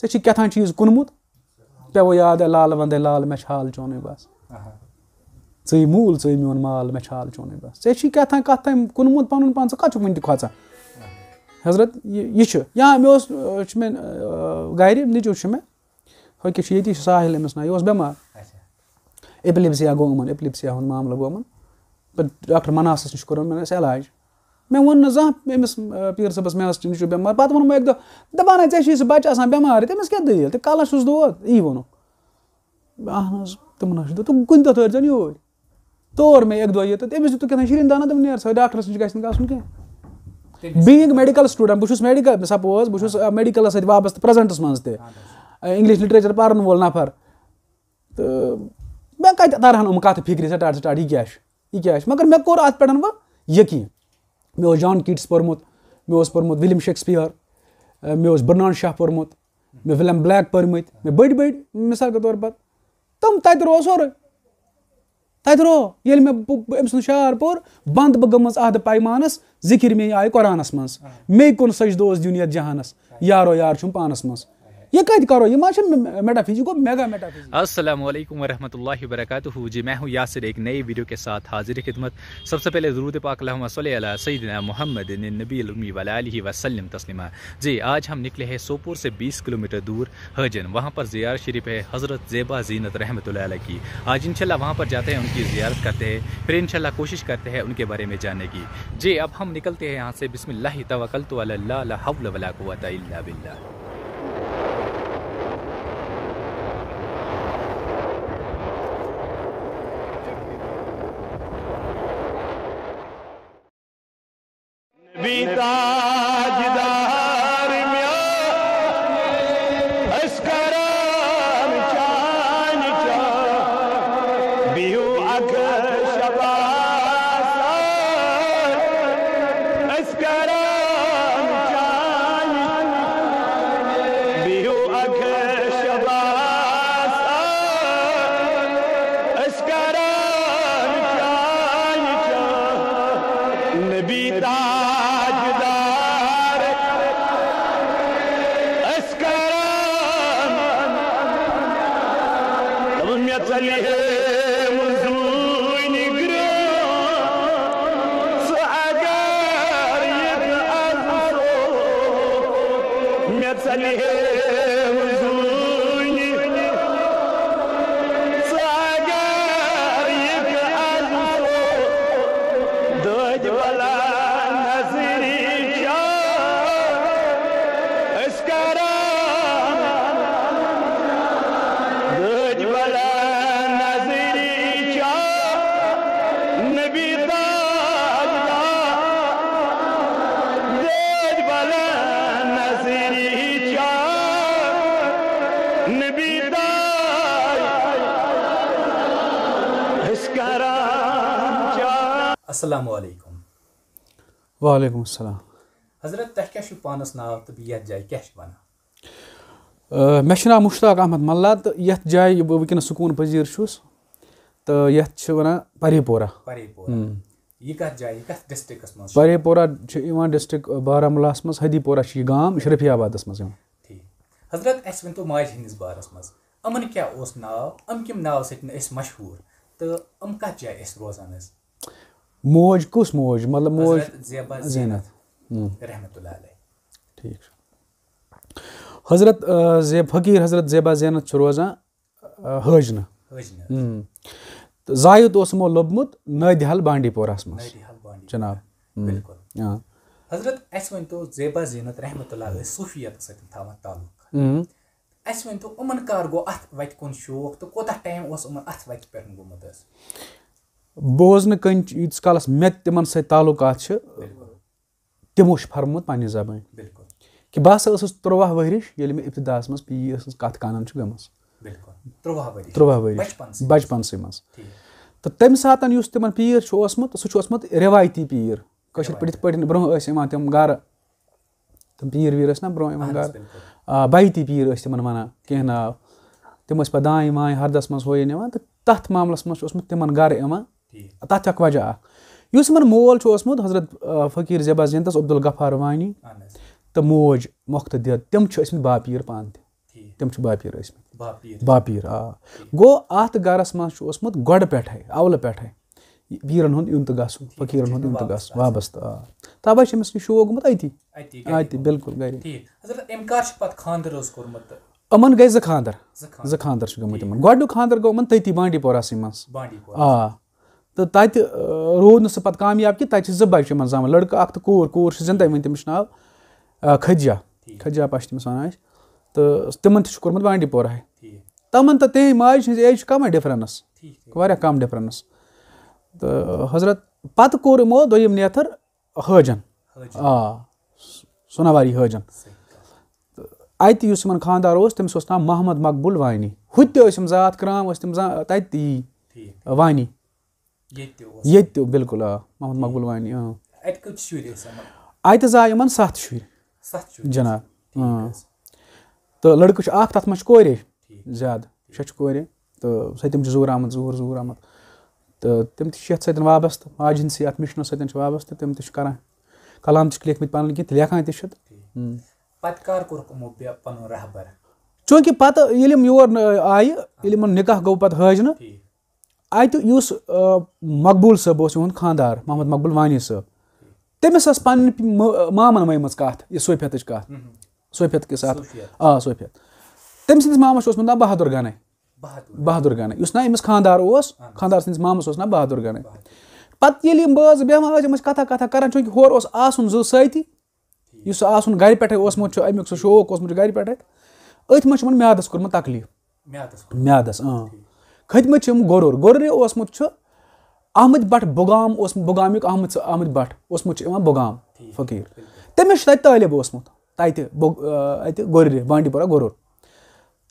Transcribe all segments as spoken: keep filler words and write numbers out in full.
ژےٚ چھی کیٛاہ تام چیٖز کُنمُت، پیوٚو یاد، اے لال وندے لال، مےٚ چھِ حال چونُے بس۔ ژٕے موٗل، ژٕے میون مال، مےٚ چھِ حال چونُے بس۔ ژےٚ چھی کیٛاہ تام کَتھ تام کُنمُت پَنُن پان، ژٕ کَتھ چھُکھ وٕنہِ تہِ کھۄژان؟ حضرت، یہِ یہِ چھُ، یا مےٚ اوس، آ، چھُ مےٚ، آ، گَرِ نیٚچوٗ چھُ مےٚ، ہُہ کیٛاہ چھُ، ییٚتی چھُ ساحِل أمِس ناو، یہِ اوس بٮ۪مار، اچھا۔ ایپلیپسیا گوٚو یِمَن، ایپلیپسیا ہُنٛد معاملہٕ گوٚو یِمَن۔ پَتہٕ ڈاکٹر مناسَس نِش کوٚرُن مےٚ أمِس علاج۔ مےٚ ووٚن نہٕ زانٛہہ أمِس، آ، پیٖر صٲبَس، مےٚ ٲس نیٚچوٗ بٮ۪مار۔ پَتہٕ ووٚنُن مےٚ اَکہِ دۄہ، دَپان ہے، ژےٚ چھُے سُہ بَچہٕ آسان بٮ۪مارٕے، تٔمِس کیٛاہ دٔلیٖل؟ تہٕ کَلَس چھُس دود، یی ووٚنُکھ۔ اہن حظ، تِمَن حظ چھُ دوٚپ، تُہۍ کُنہِ دۄہ تٲرۍزیون یوٗرۍ۔ تور مےٚ اَکہِ دۄہ یہِ تہٕ تٔمِس دیُتُکھ کیٛاہ تام شیٖرِن دانہ، دوٚپُن، "نیر سا، ڈاکٹرَس نِش گژھِ نہٕ گژھُن کینٛہہ۔" تٔمِس Being medical student، بہٕ چھُس میڈیکل، سپوز، بہٕ چھُس، آ، میڈیکلَس سۭتۍ وابستہٕ پریزنٹَس منٛز تہِ۔ اہن حظ۔ آ، English literature پَرَن وول نفر۔ تہٕ مےٚ کَتہِ تَرٕہَن یِم کَتھٕ فِکرِ، سٹاٹ، سٹاٹ، یہِ کیٛاہ چھُ؟ یہِ کیٛاہ چھُ؟ مگر مےٚ کوٚر اَتھ پٮ۪ٹھ وۄنۍ یقیٖن۔ مےٚ اوس جان کیٖٹس پوٚرمُت، مےٚ اوس پوٚرمُت وِلیَم شیکسپیئر، آ، مےٚ اوس برنارڈ شاہ پوٚرمُت، مےٚ وِلیَم بلیک پٔرمٕتۍ، مےٚ بٔڑۍ بٔڑۍ، مثال کے طور پر، تِم تَتہِ روو سورُے۔ تَتہِ روو، ییٚلہِ مےٚ بہٕ، بہٕ أمۍ سُنٛد شعر پوٚر، "بنٛد بہٕ گٔمٕژ عہدٕ پیمانس، ذِکِر میٛٲنۍ آیہِ قرآنس منٛز۔ آ۔ مے کُن سجدٕ اوس دیُن یتھ جہانس، آ۔ یارو یار چھُم پانس منٛز۔" یہِ کَتہِ کرو؟ یہِ ما چھِ مے-، میٹافِزِک؟ گوٚو میگا میٹافِزِک۔ السلام علیکم ورحمۃ اللہ وبرکاتہ۔ جی، میں ہوں یاسر، ایک نئے ویڈیو کے ساتھ حاضر خدمت۔ سب سے پہلے درود پاک، اللہم صلی علی سیدنا محمد النبی الامی وعلی آلہ وسلم تسلیما۔ جی، آج ہم نکلے ہیں سوپور سے بیس کلومیٹر دور حاجن، وہاں پر زیارت شریف ہے حضرت زیبا زینت رحمۃ اللہ علیہ کی۔ آج انشاءاللہ وہاں پر جاتے ہیں، ان کی زیارت کرتے ہیں، پھر انشاءاللہ کوشش کرتے ہیں ان کے بارے میں جاننے کی۔ جی، اب ہم نکلتے ہیں یہاں سے۔ بسم اللہ توکلت علی اللہ، لا حول ولا قوۃ الا باللہ۔ نبی تاجدار میون، أسۍ کران چانہِ چا، بِہِو اکھ شباس، أسۍ کران چانہِ، بِہِو اکھ شباس، أسۍ کران چانہِ چا، نبی تاجدار، أسۍ کران۔ دوٚپُن، مےٚ ژَلہِ ہے وۄنۍ زوٗنہِ گرٛو، ژٕ اگر یِکھ از سو۔ مےٚ ژَلہِ ہے وۄنۍ زوٗنہِ، ژٕ اگر یِکھ از سو۔ دٲدۍ بلا نظری چا، أسۍ کران۔ دٲدۍ بلا نظری چا، نبی تاجدار۔ دٲدۍ بلا نظری چا، نبی تاج، أسۍ کران چا۔ السلام علیکم۔ وعلیکم السلام۔ حضرت، تۄہہِ کیٛاہ چھُو پانَس ناو تہٕ بیٚیہِ یَتھ جایہِ کیٛاہ چھِ وَنان؟ آ، مےٚ چھُ ناو مشتاق احمد ملا تہٕ یَتھ جایہِ بہٕ وٕنکیٚنَس سکوٗن پذیٖر چھُس تہٕ یَتھ چھِ وَنان پری پورہ۔ پری پورہ۔ ہم۔ یہِ کَتھ جایہِ، یہِ کَتھ ڈسٹرکٹس منٛز چھُ؟ پری پورہ چھُ یِوان ڈسٹرکٹ بارہمولاہَس منٛز، ہدی پورہ چھُ یہِ گام، یہِ چھُ رفیع آبادَس منٛز یِوان۔ ٹھیٖک۔ حضرت، اَسہِ ؤنۍ تو ماجہِ ہٕنٛدِس بارَس منٛز، یِمَن کیٛاہ اوس ناو، یِم کَمہِ ناوٕ سۭتۍ ٲسۍ مشہوٗر تہٕ یِم کَتھ جایہِ ٲسۍ روزان حظ؟ موج کُس موج؟ مطلب موج حضرت زیبا زینت۔ زینت۔ ہم۔ رحمتہ اللہ علیہ۔ ٹھیٖک چھُ۔ حضرت، آ، زیب-، فقیٖر حضرت زیبا زینت چھُ روزان، آ، حٲجنہٕ۔ حٲجنہٕ۔ ہم۔ تہٕ زایُت اوس یِمو لوٚبمُت نٲدِحل بانڈی پوراہَس منٛز۔ نٲدِحل بانڈی پورہ۔ جناب۔ ہم۔ بالکل۔ آ۔ حضرت، اَسہِ ؤنۍ تو، زیبا زینت رحمتہ اللہ ٲسۍ صوفیتَس سۭتۍ تھاوان تعلق۔ ہم۔ اَسہِ ؤنۍ تو، یِمَن کر گوٚو اَتھ وَتہِ کُن شوق تہٕ کوٗتاہ ٹایم اوس یِمَن اَتھ وَتہِ پٮ۪ٹھ گوٚمُت حظ؟ بوزنہٕ کَنۍ چھُ، ییٖتِس کالَس مےٚ تِمَن سۭتۍ تعلقات چھِ، بالکل۔ تِمو چھُ فرمومُت پننہِ زبٲنۍ۔ بالکل۔ کہِ بہٕ ہسا ٲسٕس تُرٛواہ ؤرِش، ییٚلہِ مےٚ ابتداہس منٛز پیٖر سٕنٛز کتھ کانن چھِ گٔمٕژ۔ بالکل۔ تُرٛواہ ؤرِش۔ تُرٛواہ ؤرِش۔ بچپنسٕے منٛز۔ بچپنسٕے منٛز۔ ٹھیٖک۔ تہٕ تَمہِ ساتن یُس تِمن پیٖر چھُ اوسمُت، سُہ چھُ اوسمُت رٮ۪وایتی پیٖر۔ کٲشِر پٲٹھۍ یِتھ پٲٹھۍ برٛونٛہہ ٲسۍ یِوان تِم گرٕ، تِم پیٖر ویٖر ٲسۍ نا برٛونٛہہ یِوان اہن حظ، گرٕ۔ بالکل۔ آ، بیتی پیٖر ٲسۍ تِمن ونان، کینٛہہ ناو۔ تِم ٲسۍ پتہٕ دانہِ وانہِ ہردس منٛز ہُہ یہِ نِوان، تہٕ تتھ معاملس منٛز چھُ اوسمُت تِمن گرٕ یِوان۔ ٹھیٖک۔ تَتھ چھُ اکھ وجہ اکھ۔ یُس یِمن مول چھُ اوسمُت، حضرت، آ، فقیٖر زیبا زینتس عبدالغفار وانی، اہن حظ۔ تہٕ موج مۄختہٕ دِد، تِم چھِ ٲسمٕتۍ باپیٖر پانہٕ تہِ۔ تِم چھِ باپیٖر ٲسۍ مٕتۍ۔ باپیٖر۔ باپیٖر، آ۔ گوٚو، اَتھ گَرَس منٛز چھُ اوسمُت گۄڈٕ پٮ۪ٹھَے، اَولہٕ پٮ۪ٹھَے، یہِ پیٖرَن ہُنٛد یُن تہٕ گژھُن، فقیٖرَن ہُنٛد یُن تہٕ گژھُن، وابستہٕ۔ وابستہٕ، آ۔ تَوَے چھِ أمِس یہِ شوق گوٚمُت أتی۔ اَتی گَرِ اَتی، گوٚمُت۔ بِلکُل گَرِ۔ ٹھیٖک۔ حضرت، أمۍ کَر چھِ پَتہٕ خانٛدر حظ کوٚرمُت؟ یِمَن گٔے زٕ خانٛدر۔ زٕ خانٛدر۔ زٕ خانٛدر چھِ گٔمٕتۍ یِمَن۔ گۄڈٕنیُک خانٛدر گوٚو یِمَن تٔتی بانڈی پوراہسٕے منٛز۔ بانڈی پورہ۔ آ۔ تہٕ تَتہِ، آ، روٗد نہٕ سُہ پَتہٕ کامیاب کینٛہہ، تَتہِ چھِ زٕ بَچہِ یِمَن زامٕتۍ، لٔڑکہٕ اَکھ تہٕ کوٗر، کوٗر چھِ زِندَے وٕنہِ، تٔمِس چھُ ناو، آ، خدیجہ۔ ٹھیٖک۔ خدیجہ پَش تٔمِس وَنان ٲسۍ۔ تہٕ تِمَن تہِ چھُ کوٚرمُت بانڈی پورہَے۔ ٹھیٖک۔ تِمَن تہٕ تِہِنٛدِ ماجہِ ہِنٛزِ ایجہِ چھِ کَمٕے ڈِفرَنٕس۔ ٹھیٖک، ٹھیٖک۔ واریاہ کَم ڈِفرَنٕس۔ تہٕ حضرت، پَتہٕ کوٚر یِمو دوٚیِم نیتھٕر حٲجَن۔ حٲجَن۔ آ، سوناواری حٲجَن۔ صحیح کَتھ۔ تہٕ اَتہِ یُس یِمَن خانٛدار اوس، تٔمِس اوس ناو محمد مقبول وانی۔ ہُتہِ تہِ ٲسۍ یِم ذات کرام، ٲسۍ تِم زا-، تَتہِ تہِ یی ٹھیٖک۔ وانی۔ ییٚتہِ تہِ اوس۔ ییٚتہِ تہِ، بِلکُل، آ، محمد مقبول وانی، آ۔ اَتہِ کۭتۍ شُرۍ ٲسۍ یِمَن؟ اَتہِ زاے یِمَن سَتھ شُرۍ۔ سَتھ شُرۍ۔ جناب۔ ٹھیٖک آ۔ حظ۔ تہٕ لٔڑکہٕ چھِ اَکھ، تَتھ منٛز چھِ کورے ٹھیٖک۔ زیادٕ، شےٚ چھِ کورے۔ تہٕ سۄ تِم چھِ زوٗر آمٕژ، زوٗر، زوٗر آمٕژ۔ تہٕ تِم تہِ چھِ یَتھ سۭتۍ وابستہٕ، ماجہِ ہِنٛدسٕے اَتھ مِشنَس سۭتۍ چھِ وابستہٕ، تِم تہِ چھِ کَران۔ کلام تہِ چھِکھ لیکھمٕتۍ پَنٕنۍ کِنۍ تہٕ لیکھان تہِ چھِ۔ ٹھیٖک۔ ہُم۔ پَتہٕ کر کوٚرُکھ یِمو بے-، پَنُن رہبر؟ چوٗنٛکہِ پَتہٕ ییٚلہِ یِم یور، آ، آیہِ، ییٚلہِ یِمَن نِکاح گوٚو پَتہٕ حٲجنہٕ، ٹھیٖک۔ اَتہِ یُس، آ، مقبول صٲب اوس، یِہُنٛد خانٛدار، محمد مقبول وانی صٲب، تٔمِس ٲس پنٕنۍ پ-، مٲ-، مامَن ؤنمٕژ کَتھ، یہِ صوفیت کِس اَتھ۔ صوفیت۔ آ، صوفیت۔ تٔمۍ سٕنٛدِس مامَس چھُ اوسمُت ناو بہادُر گنَے۔ بہادُر۔ بہادُر گنَے، یُس ناو أمِس خانٛدار اوس، اہن۔ خانٛدار سٕنٛدِس مامَس اوس ناو بہادُر گنَے۔ بہادُر۔ پَتہٕ ییٚلہِ یِم بٲژ بیٚہوان ٲسۍ، یِم ٲسۍ کَتھا کَتھا کَران، چوٗنٛکہِ ہورٕ اوس آسُن زُو سۭتی، یُس سُہ آسُن گرِ پٮ۪ٹھے اوسمُت چھُ، اَمیُک سُہ شوق اوسمُت چھُ گرِ پٮ۪ٹھے۔ أتھۍ منٛز چھُ یِمن میادس کوٚرمُت تکلیٖف۔ میادس کوٚرمُت۔ میادس، اۭں۔ کھٔتمٕتۍ چھِ یِم گۄرُر، گۄرُرِ اوسمُت چھُ احمد بٹ بُگام اوسمُت، بُگامیُک احمد سا-، احمد بٹ اوسمُت چھُ یِوان بُگام ٹھیٖک۔ فقیٖر۔ بِلکُل۔ تٔمِس چھُ تَتہِ طٲلب اوسمُت، تَتہِ بُگ-، آ، اَتہِ گۄرُرِ، بانڈی پورہ گۄرُر۔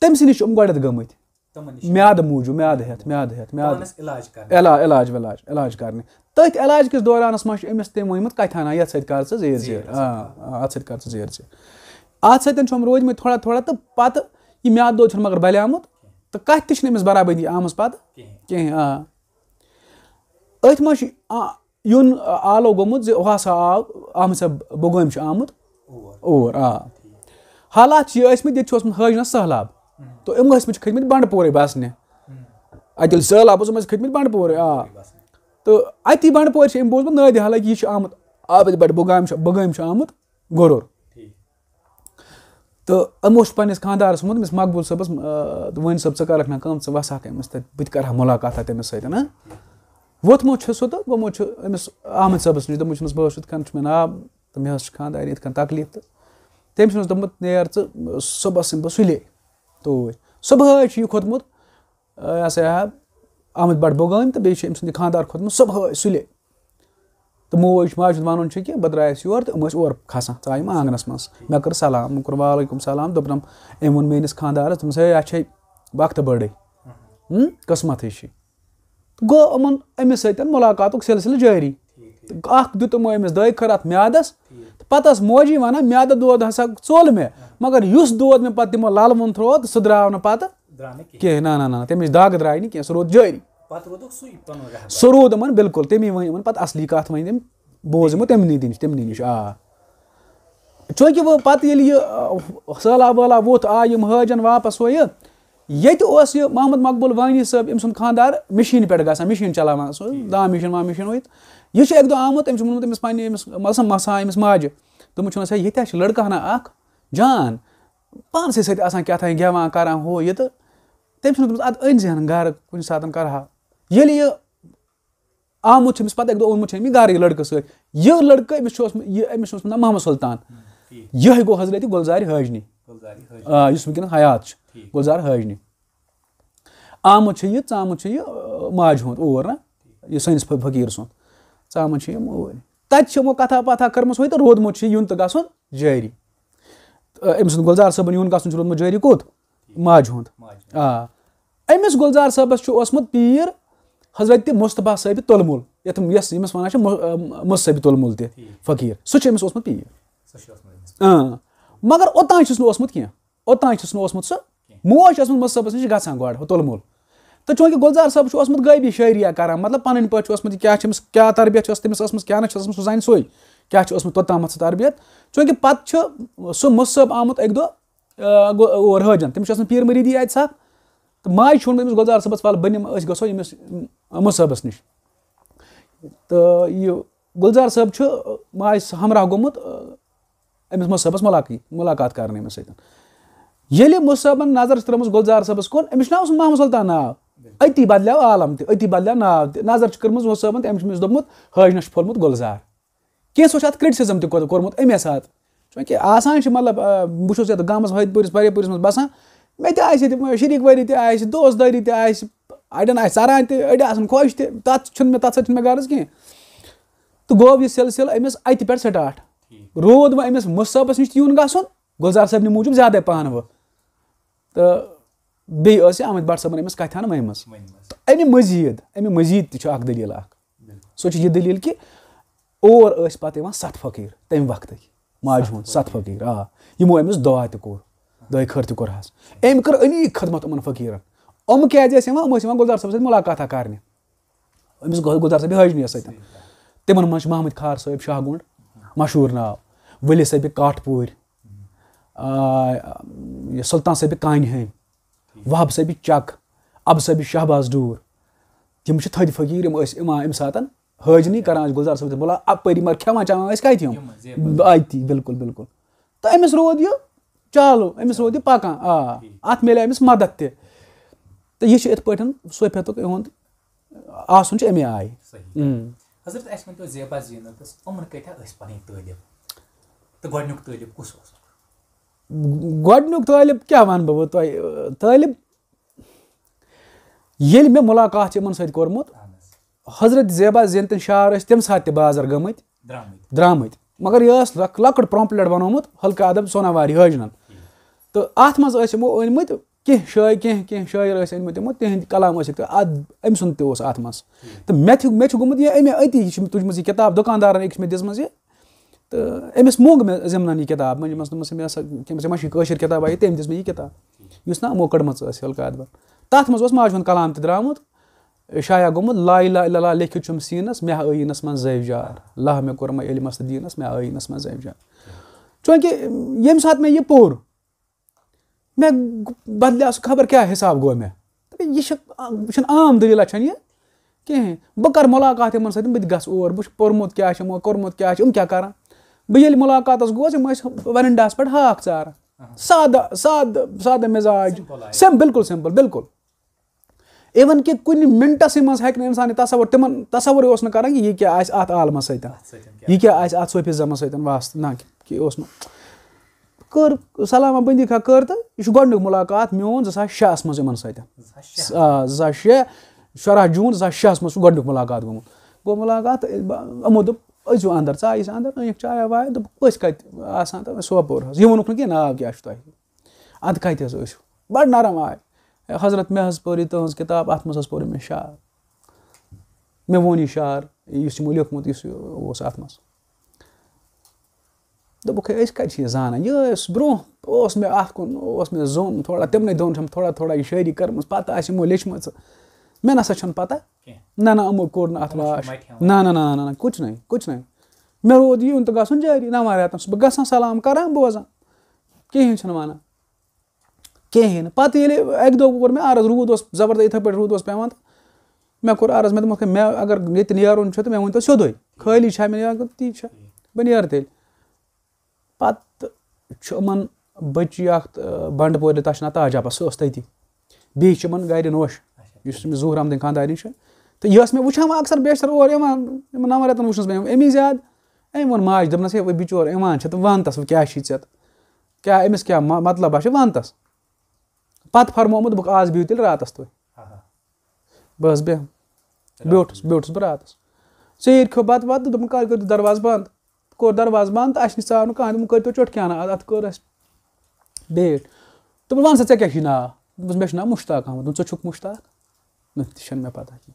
تٔمۍ سٕے نِش چھِ یِم گۄڈٮ۪تھ گٔمٕتۍ۔ تِمن نِش۔ میادٕ موٗجوٗب، میادٕ ہٮ۪تھ، میادٕ ہٮ۪تھ، میادٕ۔ پانس علاج کرنہِ۔ علا-، علاج ولاج، علاج کرنہِ۔ تٔتھۍ علاج کِس دورانس منٛز چھُ أمِس تٔمۍ ؤنمُت، کتھِ ہنا، یتھ سۭتۍ کر ژٕ زیٖر زیٖر۔ زیٖر، آ، آ، اتھ سۭتۍ کر ژٕ زیٖر زیٖر۔ اتھ سۭتۍ چھُ یِم روٗدمٕتۍ تھوڑا تھوڑا، تہٕ پتہٕ یہِ میادٕ دود چھُنہٕ مگر بلیومُت، تہٕ کتھِ تہِ چھِنہٕ أمِس برابری آمٕژ پتہٕ کِہیٖنۍ۔ کِہیٖنۍ، آ۔ أتھۍ منٛز چھُ، آ، یُن آلو گوٚمُت زِ ہُہ ہسا آو، احمد صٲب بُگٲمۍ چھُ آمُت اور۔ اور، آ۔ حالات چھِ یہِ ٲسمٕتۍ، ییٚتہِ چھُ اوسمُت حٲجنَس سٔہلاب۔ ہُم۔ تہٕ یِم ٲسمٕتۍ چھِ کھٔتمٕتۍ بنڈٕ پورے بسنہِ۔ ہُم۔ اَتہِ ییٚلہِ سٔہلاب اوس، یِم ٲسۍ کھٔتمٕتۍ بنڈٕ پورے، آ۔ بنڈٕ پورے بسنہِ۔ تہٕ اَتی بنڈٕ پورِ چھِ أمۍ بوٗزمُت نٲدِ حالٕکۍ یہِ چھُ آمُت عابد بٹ بُگام چھُ، بُگٲمۍ چھُ آمُت گۄرُر۔ ٹھیٖک۔ تہٕ یِمو چھُ پننِس خانٛدارَس ووٚنمُت، أمِس مقبوٗل صٲبَس، آ، وٲنۍ صٲب، ژٕ کَرَکھ نا کٲم، ژٕ وَسہَکھ أمِس تَتہِ، بہٕ تہِ کَرٕ ہا مُلاقاتہ تٔمِس سۭتۍ، نا؟ ووٚتھمُت چھُ سُہ تہٕ گوٚمُت چھُ أمِس احمد صٲبَس نِش، دوٚپمُت چھُنَس، بہٕ حظ چھُس یِتھ کٔنۍ چھُ مےٚ ناو تہٕ مےٚ حظ چھِ خانٛدارِنۍ یِتھ کٔنۍ تکلیٖف تہٕ تٔمۍ چھُنَس دوٚپمُت، نیر ژٕ صُبحَس یِمہٕ بہٕ سُلے توٗرۍ۔ صُبحٲے چھُ یہِ کھوٚتمُت، آ، یہِ ہسا یہِ احمد بٹ بُگٲمۍ تہٕ بیٚیہِ چھُ أمۍ سُنٛد یہِ خانٛدار کھوٚتمُت صُبحٲے سُلے۔ تہٕ موج ماجہِ ہُنٛد وَنُن چھُ کہِ بہٕ درٛایَس یور تہٕ یِم ٲسۍ اورٕ کھسان، ژاے یِم آنٛگنَس منٛز۔ مےٚ کٔر سلام، مےٚ کوٚر وعلیکم سلام، دوٚپنَم، أمۍ ووٚن میٛٲنِس خانٛدارَس، دوٚپمَس، ہے، اَتھ چھے وقتہٕ بٔڑٕے۔ ہُم، قٕسمَتھٕے چھِ۔ تہٕ گوٚو یِمَن أمِس سۭتۍ مُلاقاتُک سلسلہٕ جٲری۔ تہٕ اَکھ دیُت یِمو أمِس دٲے خٲر اَتھ میادَس۔ تہٕ پَتہٕ ٲس موجی وَنان، میادٕ دود ہسا ژوٚل مےٚ، مگر یُس دود مےٚ پَتہٕ تِمو لَلہٕ ووٚن تھوٚو، سُہ درٛاو نہٕ پَتہٕ درٛاو نہٕ کِہیٖنۍ۔ کینٛہہ، نہ، نہ، نہ، نہ، تَمِچ داغ درٛاے نہٕ کینٛہہ، سُہ روٗد جٲری۔ پَتہٕ روٗدُکھ سُے پَنُن رہبر۔ سُہ روٗد یِمَن بِلکُل، تٔمی ؤنۍ یِمَن پَتہٕ اَصلی کَتھ ؤنۍ تٔمۍ، بوز یِمو تٔمنٕے نِش، تٔمنٕے نِش، آ۔ چوٗنٛکہِ وۄنۍ پَتہٕ ییٚلہِ یہِ، آ، سہلاب وٲلاب ووٚتھ، آے یِم حٲجَن واپَس ہُہ یہِ، ییٚتہِ اوس یہِ محمد مقبول وانی صٲب، أمۍ سُنٛد خانٛدار مِشیٖنہِ پٮ۪ٹھ گژھان، مِشیٖن چلاوان، سُہ دام مِشیٖن وام مِشیٖن وٲیِتھ۔ یہِ چھُ اَکہِ دۄہ آمُت، أمۍ چھُ ووٚنمُت أمِس پنٛنہِ، أمِس مَسا، مَسا، أمِس ماجہِ، دوٚپمُت چھُنَس، ہے، ییٚتہِ ہا چھُ لٔڑکہٕ ہنا اَکھ جان، پانسٕے سۭتۍ آسان کیٛاہ تام گٮ۪وان کَران ہُہ یہِ تہٕ تٔمۍ چھُنَس دوٚپمُت، اَدٕ أنۍ زِہَن گَرٕ کُنہِ ساتہٕ کَرٕہا۔ ییٚلہِ یہِ آمُت چھُ أمِس پَتہٕ اَکہِ دۄہ اوٚنمُت چھُ أمۍ یہِ گَرٕ یہِ لٔڑکہٕ سۭتۍ۔ یہِ لٔڑکہٕ أمِس چھُ اوسمُت، یہِ، أمِس چھُ اوسمُت ناو محمد سُلطان۔ ٹھیٖک۔ یِہوٚے گوٚو حضرت گُلزارِ حٲجنی۔ گُلزارِ حٲجنی۔ آ، یُس وٕنکیٚنَس حیات چھُ۔ ٹھیٖک۔ گُلزار حٲجنی۔ آمُت چھُ یہِ، ژامُت چھُ یہِ، آ، ماجہِ ہُنٛد اور، نہ؟ یہِ سٲنِس فقیٖر سُنٛد۔ ژامُت چھُ یہِ مٲلۍ۔ تَتہِ چھِ یِمو کَتھا پَتھا کٔرمٕژ وۄنۍ تہٕ روٗدمُت چھُ یُن تہٕ گژھُن جٲری۔ تہٕ أمۍ سُنٛد گُلزار صٲبُن یُن گژھُن چھُ روٗدمُت جٲری کوٚت؟ ماجہِ ہُنٛد۔ ماجہِ ہُنٛد۔ آ۔ أمِس گُلزار صٲبَس چھُ اوسمُت پیٖر حضرت مصطفیٰ صٲبِ تُلمُل، یَتھ، یَس، ییٚمِس وَنان چھِ مُ-، اَ، مُصطفیٰ صٲبِ تُلمُل تہِ ٹھیٖک۔ فقیٖر۔ سُہ چھُ أمِس اوسمُت پیٖر۔ سُہ چھُ اوسمُت أمِس۔ اۭں۔ مگر اوٚتام چھُس نہٕ اوسمُت کینٛہہ۔ اوٚتام چھُس نہٕ اوسمُت سُہ۔ کینٛہہ۔ موج ٲسمٕژ مُصطفیٰ صٲبَس نِش گژھان گۄڈٕ، ہُہ تُلمُل۔ تہٕ چوٗنٛکہِ گُلزار صٲب چھُ اوسمُت غٲبی شٲعری کران، مطلب، پَنٕنۍ پٲٹھۍ چھُ اوسمُت، یہِ کیٛاہ چھِ أمِس، کیٛاہ تربیت چھِ ٲسمٕژ، تٔمِس ٲسمٕژ کیٛاہ نہ چھِ ٲسمٕژ، سُہ زانہِ سُے۔ کیٛاہ چھِ اوسمُت توٚتامَتھ سُہ تربیت۔ چوٗنٛکہِ پَتہٕ چھُ سُہ مُصطفیٰ صٲب آمُت اَکہِ دۄہ آ، گو- اور حٲجن، تٔمِس چھُ آسان پیٖر مٔریٖدی اَتہِ سَکھ۔ تہٕ ماجہِ چھُ ووٚنمُت أمِس گُلزار صٲبَس، "وَلہٕ بہٕ نِمہٕ، أسۍ گژھو ییٚمِس مُصٲبَس نِش۔" تہٕ یہِ گُلزار صٲب چھُ ماجہِ سۭتۍ ہمراہ گوٚمُت، آ، أمِس مُصٲبَس مُلاقی-، مُلاقات کَرنہٕ أمِس سۭتۍ۔ ییٚلہِ مُصٲبَن نظر چھِ ترٲومٕژ گُلزار صٲبَس کُن، أمِس چھُ ناو اوسمُت محمد سلطان ناو، أتی بدلیو عالم تہِ، أتی بدلیو ناو تہِ۔ نظر چھِ کٔرمٕژ مُصٲبَن تہٕ أمِس چھُ أمِس دوٚپمُت، "حٲجنَس چھُ پھوٚلمُت گُلزار۔" کینٛژھو چھُ اَتھ criticism تہِ کوٚر-، کوٚرمُت اَمے ساتہٕ، چوٗنٛکہِ آسان چھِ، مطلب، آ، بہٕ چھُس یَتھ گامَس وٲحِد پوٗرِس، پرے پوٗرِس منٛز بَسان، مےٚ تہِ آسہِ ییٚتہِ شریٖک وٲری تہِ آسہِ، دوست دٲری تہِ آسہِ، اَڑٮ۪ن آسہِ ژَران تہِ، أڑۍ آسَن خۄش تہِ، تَتھ چھُنہٕ مےٚ، تَتھ سۭتۍ چھُنہٕ مےٚ غرض کینٛہہ۔ تہٕ گوٚو یہِ سلسلہٕ أمِس اَتہِ پٮ۪ٹھ start۔ روٗد وۄنۍ أمِس مُصٲبَس نِش تہِ یُن گژھُن، گُلزار صٲبنہِ موٗجوٗب زیادَے پَہَن وۄنۍ۔ تہٕ بیٚیہِ ٲس یہِ احمد بٹ صٲبَن أمِس کَتھِ ہَن ؤنمٕژ۔ تہٕ اَمہِ مٔزیٖد، اَمہِ مٔزیٖد تہِ چھُ اَکھ دٔلیٖل اَکھ۔ سۄ چھِ یہِ دٔلیٖل کہِ اور ٲسۍ پَتہٕ یِوان سَتھ فقیٖر تَمہِ وقتٕکۍ، ماجہِ ہُنٛد سَتھ فقیٖر، آ، یِمو أمِس دُعا تہِ کوٚر، دۄیہِ خٲر تہِ کوٚرہَس۔ أمۍ کٔر أنیٖک خدمت یِمَن فقیٖرَن۔ یِم کیٛازِ ٲسۍ یِوان؟ یِم ٲسۍ یِوان گُلزار صٲبَس سۭتۍ مُلاقاتہ کَرنہِ، أمِس گُل-، گُلزار صٲبہِ حٲجنِیَس سۭتۍ۔ تِمَن منٛز چھِ محمد کھار صٲب شاہ گُنٛڈ، مشہوٗر ناو، ؤلی صٲبہِ کاٹھ پوٗرۍ، آ، یہِ سُلطان صٲبہِ کانہِ ہٕنٛدۍ، وہب صٲبہِ چک، اَبہٕ صٲبہِ شہباز ڈوٗر۔ یِم چھِ تھٔدۍ فقیٖر، یِم ٲسۍ یِوان اَمہِ ساتَن حٲجنی کران ٲسۍ گُلزار صٲب تہِ مُلا اَپٲری، مگر کھٮ۪وان چٮ۪وان ٲسۍ کَتہِ یِم؟ یِم زیب۔ أتی، بِلکُل، بِلکُل۔ تہٕ أمِس روٗد یہِ چالوٗ، أمِس روٗد یہِ پَکان، آ، اَتھ میلے أمِس مدد تہِ۔ تہٕ یہِ چھُ یِتھ پٲٹھۍ صوفیتُک یِہُنٛد آسُن چھُ اَمے آیہِ۔ صحیح۔ اۭں۔ حضرت، اَسہِ ؤنۍ تو زیبا زینتَس یِمَن کۭتیٛاہ ٲسۍ پَنٕنۍ طٲلب؟ تہٕ گۄڈٕنیُک طٲلب کُس اوسُکھ؟ گۄڈٕنیُک طٲلب کیٛاہ وَنہٕ بہٕ وۄنۍ تۄہہِ؟ طٲلب، ییٚلہِ مےٚ مُلاقات چھِ یِمَن سۭتۍ کوٚرمُت، اہن حظ۔ حضرت زیبا زینتٕنۍ شعر ٲسۍ تَمہِ ساتہٕ تہِ بازر گٔمٕتۍ، درٛامٕتۍ۔ درٛامٕتۍ۔ مگر یہِ ٲس لۄک-، لۄکٕٹ پمفلٹ بنومُت حلقہٕ ادب سوناواری حٲجنن۔ تہٕ اَتھ منٛز ٲسۍ یِمو أنۍ مٕتۍ کینٛہہ شٲعر، کینٛہہ، کینٛہہ شٲعر ٲسۍ أنۍ مٕتۍ یِمو، تِہِنٛدۍ کلام ٲسۍ یِکھ تہٕ اَتھ، أمۍ سُنٛد تہِ اوس اَتھ منٛز۔ تہٕ مےٚ تہِ، مےٚ چھُ گوٚمُت یہِ اَمے أتی، یہِ چھِ مےٚ تُجمٕژ یہِ کِتاب، دُکاندارَن أکِس مےٚ دِژمٕژ یہِ۔ تہٕ أمِس موٚنگ مےٚ ضِمنَن یہِ کِتاب، وۄنۍ دوٚپمَس، دوٚپمَس، مےٚ ہسا، کٔمِس، ژےٚ ما چھُے کٲشِر کِتاب، یہِ تٔمۍ دِژ مےٚ یہِ کِتاب، یُس نہ یِمو کٔڑمٕژ ٲس حلقہٕ ادبن۔ تَتھ منٛز اوس ماجہِ ہُنٛد کلام تہِ درٛامُت، شایع گوٚمُت، "لا الہ الا اللہ لیکھِتھ چھُم سیٖنس، مےٚ ٲییٖنس منٛز زیو جار۔ لہ مےٚ کوٚرمَے علمس تہٕ دیٖنس، مےٚ ٲییٖنس منٛز زیو جار۔" چوٗنٛکہِ ییٚمہِ ساتہٕ مےٚ یہِ پوٚر، مےٚ بدلیو سُہ خبر کیٛاہ حساب گوٚو مےٚ۔ دَپے، یہِ چھِ، یہِ چھِنہٕ عام دٔلیٖلہ چھَنہٕ یہِ کِہیٖنۍ۔ بہٕ کَرٕ مُلاقات یِمَن سۭتۍ، بہٕ تہِ گژھٕ اور، بہٕ وٕچھٕ پوٚرمُت کیٛاہ چھِ یِمو، کوٚرمُت کیٛاہ چھِ، یِم کیٛاہ کَران۔ بہٕ ییٚلہِ مُلاقاتَس گوس، یِم ٲسۍ ورنڈاہَس پٮ۪ٹھ ہاکھ ژاران۔ سادٕ، سادٕ، سادٕ مِزاج۔ سِمپٕل آیہِ۔ سِم-، بِلکُل سِمپٕل، بِلکُل۔ اِوٕن کہِ کُنہِ مِنٹَسٕے منٛز ہیٚکہِ نہٕ اِنسان یہِ تصوُر، تِمَن تصوُرٕے اوس نہٕ کَران کہِ یہِ کیٛاہ آسہِ اَتھ عالمَس سۭتۍ، اَتھ سۭتۍ کیٛاہ یہِ کیٛاہ آسہِ اَتھ صوفیزمَس سۭتۍ واسطہٕ، نہ کہِ، کہِ اوس نہٕ۔ کٔر سلامہ بندی کھا کٔر تہٕ یہِ چھُ گۄڈٕنیُک مُلاقات میون زٕ ساس شےٚ ہَس منٛز یِمَن سۭتۍ۔ زٕ ساس شےٚ۔ آ، زٕ ساس شےٚ، شُراہ جوٗن زٕ ساس شےٚ ہَس منٛز چھُ گۄڈٕنیُک مُلاقات گوٚمُت۔ گوٚو مُلاقات، یِمو دوٚپ، "أژِو اَندَر۔" ژایہِ أسۍ اَندَر، أنِکھ چایا وایا، دوٚپُکھ، "أسۍ کَتہِ آسان تہٕ سوپور حظ؟" یہِ ووٚنُکھ نہٕ کینٛہہ، "ناو کیٛاہ چھُ تۄہہِ؟" اَدٕ کَتہِ حظ ٲسِو؟ بَڑٕ نرم آے۔ ہے حضرت، مےٚ حظ پٔر یہِ تُہٕنٛز کِتاب، اَتھ منٛز حظ پوٚر مےٚ شعر۔ مےٚ ووٚن یہِ شعر، یُس یِمو لیوٚکھمُت، یُس یہِ اوس اَتھ منٛز۔ دوٚپُکھ، "ہے، أسۍ کَتہِ چھِ یہِ زانان؟ یہِ ٲس برٛونٛہہ، اوس مےٚ اَتھ کُن، اوس مےٚ زوٚن تھوڑا، تِمنٕے دۄہَن چھَم تھوڑا تھوڑا یہِ شٲعری کٔرمٕژ، پَتہٕ آسہِ یِمو لیٚچھمٕژ۔ مےٚ نہ سا چھَنہٕ پَتہ۔" کینٛہہ۔ نہ، نہ، یِمو کوٚر نہٕ اَتھ یِمو چھُنہٕ واش۔ مَٹھِ ہٮ۪وان۔ نہ، نہ، نہ، نہ، نہ، کُچھ نہٕ، کُچھ نہٕ۔ مےٚ روٗد یُن تہٕ گژھُن جٲری، نَوَن رٮ۪تَن چھُس بہٕ گژھان، سلام کَران، بوزان۔ کِہیٖنۍ چھُنہٕ وَنان۔ کِہیٖنۍ نہٕ۔ پَتہٕ ییٚلہِ اَکہِ دۄہ کوٚر مےٚ عرض، روٗد اوس زبردست، یِتھَے پٲٹھۍ روٗد اوس پٮ۪وان تہٕ مےٚ کوٚر عرض، مےٚ دوٚپمَکھ، "مےٚ اگر ییٚتہِ نیرُن چھُ تہٕ مےٚ ؤنۍ تو سیوٚدُے، خٲلی چھا مےٚ نیرُن کِنہٕ تی چھا؟" بہٕ نیرٕ تیٚلہِ۔ پَتہٕ چھُ یِمَن بٔچی اَکھ، تہٕ بَنٛڈٕ پورِ، تَتھ چھُ ناو تاج اَپا، سُہ ٲس تٔتی۔ بیٚیہِ چھِ یِمَن گَرِ نوش، اچھا۔ یُس أمِس ظہوٗر احمدٕنۍ خانٛدارِنۍ چھِ۔ تہٕ یہِ ٲس مےٚ وٕچھان وۄنۍ اَکثر بیشتر اورٕ یِوان، یِمَن نَوَن رٮ۪تَن وٕچھنَس بہٕ أمی زیادٕ۔ أمۍ ووٚن ماجہِ، دوٚپنَس، "ہے، وۄنۍ بِچور یِوان چھِ تہٕ وَن تَس، وۄنۍ کیٛاہ چھُے ژےٚ تہٕ کیٛاہ أمِس کیٛاہ مَ-، مطلب آسہِ وَن تَس؟" پَتہٕ فرمومُت، "دوٚپُکھ، آز بِہِو تیٚلہِ راتَس تُہۍ۔" آہا۔ بہٕ حظ بیٚہمہٕ۔ بیوٗٹھُس، بیوٗٹھُس بہٕ راتَس۔ ژیٖرۍ کھیوٚو بَتہٕ وَتہٕ، دوٚپُن، "کَر کٔرِو دروازٕ بنٛد؟" کوٚر دروازٕ بنٛد تہٕ اَسہِ نِش ژاو نہٕ کانٛہہ۔ دوٚپُن، "کٔرۍتو چوٚٹھ کیٛاہ نا، اَتھ، اَتھ کٔر اَسہِ بیٹھ۔" دوٚپُن، "وَن سا، ژےٚ کیٛاہ چھُے ناو؟" دوٚپُس، "مےٚ چھُ ناو مُشتاق احمد۔" دوٚپُن، "ژٕ چھُکھ مُشتاق؟" مےٚ تہِ چھَنہٕ مےٚ پَتہ کینٛہہ۔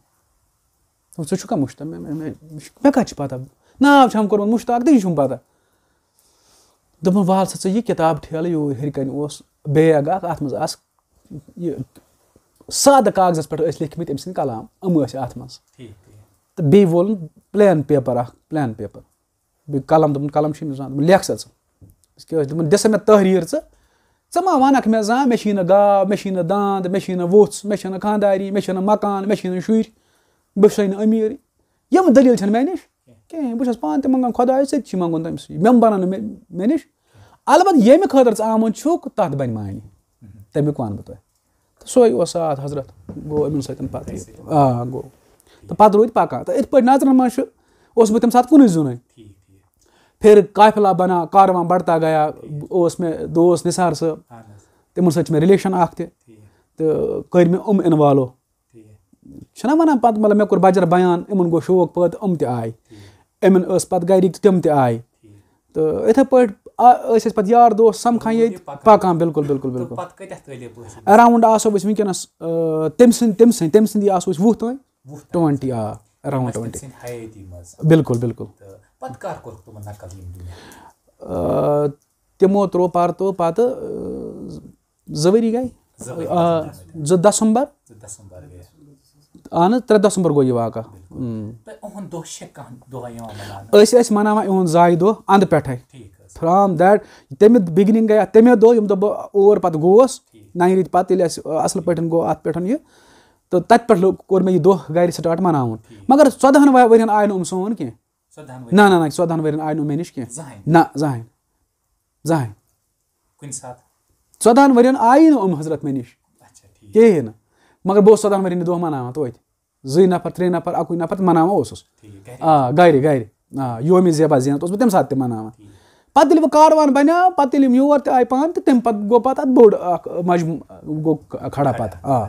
دوٚپُن، "ژٕ چھُکھا مُشتاق؟" مےٚ، مےٚ، مےٚ، مےٚ کَتہِ چھِ پَتہ؟ ناو چھَم کوٚرمُت مُشتاق تہٕ یہِ چھُم پَتہ۔ دوٚپُن، "وَل سا ژٕ یہِ کِتاب ٹھیلہٕ یوٗرۍ ہیٚرِ کَنہِ اوس بیگ اَکھ، اَتھ منٛز آسہٕ یہِ سادٕ کاغذَس پٮ۪ٹھ ٲسۍ لیکھمٕتۍ أمۍ سٕنٛدۍ کلام، یِم ٲسۍ اَتھ منٛز۔" ٹھیٖک، ٹھیٖک۔ تہٕ بیٚیہِ وولُن plain paper اَکھ، plain paper۔ بیٚیہِ قلم، دوٚپُن، "قلم چھُے نہٕ زانُن۔" دوٚپُن، "لیکھ سا ژٕ۔" أمِس کیٛاہ ٲسۍ؟ دوٚپُن، "دِ سا مےٚ تحریر ژٕ، ژٕ ما وَنَکھ مےٚ زانٛہہ، مےٚ چھی نہٕ گاو، مےٚ چھی نہٕ داند، مےٚ چھی نہٕ وُژھ، مےٚ چھَنہٕ خانٛداری، مےٚ چھِنہٕ مکان، مےٚ چھی نہٕ شُرۍ، بہٕ چھُسَے نہٕ أمیٖرٕے؟ یِم دٔلیٖل چھَنہٕ مےٚ نِش کِہیٖنۍ۔ بہٕ چھُس پانہٕ تہِ منٛگان خۄدایَس، ژےٚ تہِ چھی منٛگُن تٔمِس۔ مٮ۪مبَرَن نہٕ مےٚ مےٚ نِش۔ البتہ ییٚمہِ خٲطرٕ ژٕ آمُت چھُکھ، تَتھ بَنہِ معنی۔ تَمیُک وَنہٕ بہٕ تۄہہِ۔ تہٕ سُے اوس ساتھ حضرت، گوٚو یِمَن سۭتۍ پَتہٕ۔ آ، گوٚو۔ تہٕ پَتہٕ روٗدۍ پَکان۔ تہٕ یِتھ پٲٹھۍ نظرَن منٛز چھُ، اوسُس بہٕ تَمہِ ساتہٕ کُنُے زوٚنُے۔ پھر قافلہ بنا، کاروان بڑھتا گیا، اوس مےٚ دوست نثار صٲب، تِمَن سۭتۍ چھِ مےٚ relation اَکھ تہِ۔ تہٕ کٔرۍ مےٚ یِم involve۔ چھِنہ وَنان پَتہٕ، مطلب، مےٚ کوٚر بَجَر بیان، یِمَن گوٚو شوق پٲدٕ، یِم تہِ آے۔ یِمَن ٲس پَتہٕ گَرِکۍ تہٕ تِم تہِ آے۔ تہٕ یِتھَے پٲٹھۍ آ-، ٲسۍ أسۍ پَتہٕ یار دوس سَمکھان ییٚتہِ، پَکان۔ پَکان، بِلکُل، بِلکُل، بِلکُل۔ پَتہٕ کۭتیٛاہ طٲلب ٲسۍ؟ Around آسو أسۍ وٕنکیٚنَس، آ، تٔمۍ سٕنٛدۍ، تٔمۍ سٕنٛدۍ، تٔمۍ سٕنٛدی آسو أسۍ وُہ تام۔ وُہ تام۔ Twenty، آ، around تٔمۍ twenty۔ سٕنٛدِ حیٲتی منٛز۔ بِلکُل، بِلکُل۔ تہٕ پَتہٕ کَر کوٚرُکھ تِمَن نقل یِم دُنیا؟ آ، تِمو ترٛوو پَرتو پَتہٕ، آ، زٕ ؤری گٔے۔ زٕ ؤری آ، گٔے۔ زٕ دسمبر۔ زٕ دسمبر گٔے۔ اہن حظ، ترٛےٚ دسمبر گوٚو یہِ واقعہ۔ بِلکُل۔ اۭں۔ تہٕ اُہُنٛد دۄہ چھےٚ کانٛہہ دۄہ یِوان مَناونہٕ؟ أسۍ ٲسۍ مَناوان یِہُنٛد زایہِ دۄہ اَنٛدٕ پٮ۪ٹھَے۔ ٹھیٖک حظ۔ From that، تَمہِ beginning گٔے اَتھ تَمے دۄہ، ییٚمہِ دۄہ بہٕ اور پَتہٕ گوس، ٹھیٖک۔ نَیہِ رٮ۪تہِ پَتہٕ ییٚلہِ اَسہِ، آ، اَصٕل پٲٹھۍ گوٚو اَتھ پٮ۪ٹھ یہِ، تہٕ تَتہِ پٮ۪ٹھ لوٚگ، کوٚر مےٚ یہِ دۄہ گَرِ start مَناوُن۔ ٹھیٖک۔ مگر ژۄدہَن وا-، ؤرِین آے نہٕ یِم سون کینٛہہ۔ ژۄدہَن ؤرِین؟ نہ، نہ، نہ، ژۄدہَن ؤرِین آے نہٕ یِم مےٚ نِش کینٛہہ۔ زٕہٕنۍ؟ نہ، زٕہٕنۍ۔ زٕہٕنۍ۔ کُنہِ ساتہٕ؟ ژۄدہَن ؤرِین آیی نہٕ یِم حضرت مےٚ نِش اچھا، ٹھیٖک۔ کِہیٖنۍ نہٕ۔ مگر بہٕ اوسُس ژۄدہَن ؤرِین یہِ دۄہ مَناوان توتہِ۔ زٕے نفر، ترٛے نفر، اَکُے نفر تہٕ مَناوان اوسُس۔ ٹھیٖک، گرِ؟ آ، گرِ، گرِ۔ آ، یومِ زیبا زینت اوسُس بہٕ تَمہِ ساتہٕ تہِ مَناوان۔ ٹھیٖک۔ پَتہٕ ییٚلہِ وۄنۍ کاروان بَنیو، پَتہٕ ییٚلہِ یِم یور تہِ آے پانہٕ، تہٕ تَمہِ پَتہٕ گوٚو پَتہٕ اَتھ بوٚڑ اَکھ مجموٗعہٕ گوٚو کھڑا پَتہٕ۔ آ،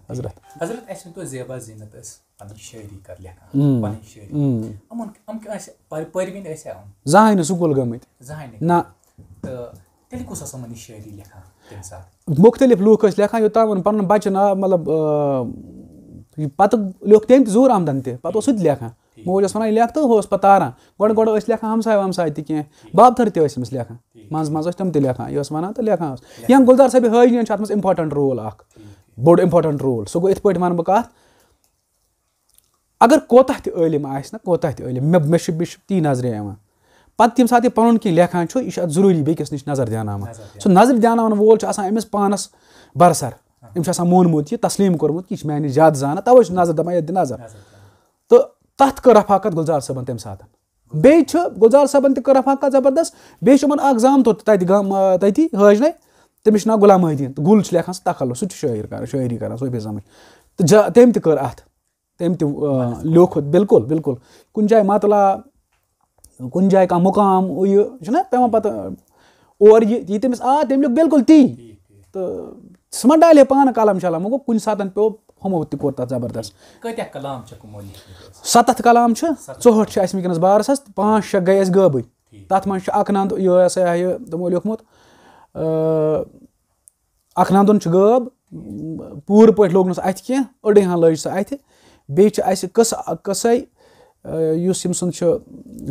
حضرت۔ حضرت، اَسہِ ؤنۍ تو، زیبا زینت ٲس پَنٕنۍ شٲعری کر لیکھان، اۭں۔ پَنٕنۍ شٲعری۔ اۭں۔ یِمَن، یِم کیٛاہ ٲسۍ پٔرۍ، پٔرۍوٕنۍ ٲسیا یِم؟ زٕہٕنۍ نہٕ سکوٗل گٔمٕتۍ۔ زٕہٕنۍ نہٕ۔ نہ۔ تہٕ تیٚلہِ کُس اوس یِمَن یہِ شٲعری لیکھان تَمہِ ساتہٕ؟ مُختٔلِف لوٗکھ ٲسۍ لیکھان، یوٚتام وۄنۍ پَنُن بَچہٕ ناو، مطلب، آ، یہِ پَتہٕ لیوٚکھ تٔمۍ تہِ زوٗر آمدَن تہِ، پَتہٕ اوس سُہ تہِ لیکھان۔ ٹھیٖک۔ موج ٲس وَنان، "یہِ لیکھ"، تہٕ ہُہ اوس پَتہٕ تاران۔ گۄڈٕ گۄڈٕ ٲسۍ لیکھان ہمساے ومساے تہِ کینٛہہ، ٹھیٖک۔ بابتھٕر تہِ ٲسۍ أمِس لیکھان، ٹھیٖک۔ منٛزٕ منٛزٕ ٲسۍ تِم تہِ لیکھان، یہِ ٲس وَنان تہٕ لیکھان اوس۔ لیکھان۔ یا گُلزار صٲبِ حٲجنین چھُ اَتھ منٛز important role اَکھ، ٹھیٖک، ٹھیٖک۔ بوٚڑ important role۔ سُہ گوٚو یِتھ پٲٹھۍ وَنہٕ بہٕ کَتھ، اگر کوتاہ تہِ عٲلِم آسہِ نہ، کوتاہ تہِ عٲلِم، مےٚ، مےٚ چھُ، مےٚ چھُ تی نظرِ یِوان۔ پَتہٕ ییٚمہِ ساتہٕ یہِ پَنُن کینٛہہ لیکھان چھُ، یہِ چھُ اَتھ ضروٗری بیٚکِس نِش نظر دیٛاناوان۔ نظر دیٛاناوان۔ سُہ نظر دیٛاناوَن وول چھُ آسان أمِس پانَس برسر۔ ہاں۔ أمِس چھُ آسان مونمُت یہِ، تسلیٖم کوٚرمُت کہِ یہِ چھُ میٛانہِ نِش زیادٕ زانان، تَوَے چھُ نظر دَپان، "یَتھ دِ نظر۔" نظر دیٛاناوان۔ تہٕ تَتھ کٔر رفاقت گُلزار صٲبَن تَمہِ ساتہٕ۔ بیٚیہِ چھُ گُلزار صٲبَن تہِ کٔر رفاقت زبردست۔ بیٚیہِ چھُ یِمَن اَکھ زامتُر تہِ تَتہِ گام، آ، تَتہِ حٲج نَے۔ تٔمِس چھُ ناو غلام محی الدیٖن۔ تہٕ گُل چھُ لیکھان سُہ تخلص، سُہ تہِ چھُ شٲعر کران، شٲعری کران، صوفی زمٕچ۔ تہٕ جا-، تٔمۍ تہِ کٔر اَتھ۔ تٔمۍ تہِ، آ، لیوٚکھ، بِلکُل، بِلکُل۔ کُنہِ جایہِ مطلع، کُنہِ جایہِ کانٛہہ مُقام، یہِ چھُنہ پٮ۪وان پَتہٕ اورٕ یہِ، یہِ تٔمِس آ، تٔمۍ لیوٚکھ بِلکُل تی۔ ٹھیٖک، ٹھیٖک۔ تہٕ سُہ ما ڈالہِ ہے پانہٕ قلم شلم، وۄنۍ گوٚو کُنہِ ساتہٕ پیوٚو ہُمو تہِ کوٚر تَتھ زبردست۔ کۭتیٛاہ کلام چھِ کُمو لیکھمٕتۍ حظ؟ سَتَتھ کلام چھِ، ستتھ۔ ژُہٲٹھ چھِ اَسہِ وٕنکیٚنَس بارَس حظ، پانٛژھ شےٚ گٔے اَسہِ غٲبٕے۔ ٹھیٖک۔ تَتھ منٛز چھُ اَکھ نَنٛد، یہِ ہسا یہِ تِمو لیوٚکھمُت، آ، اَکھ نَنٛدُن چھُ غٲب، پوٗرٕ پٲٹھۍ لوٚگ نہٕ سُہ اَتھِ کینٛہہ، أڑٕے ہن لٔج سۄ اَتھِ۔ بیٚیہِ چھِ اَسہِ قٕصہٕ، قٕصَے، آ، یُس ییٚمۍ سُنٛد چھُ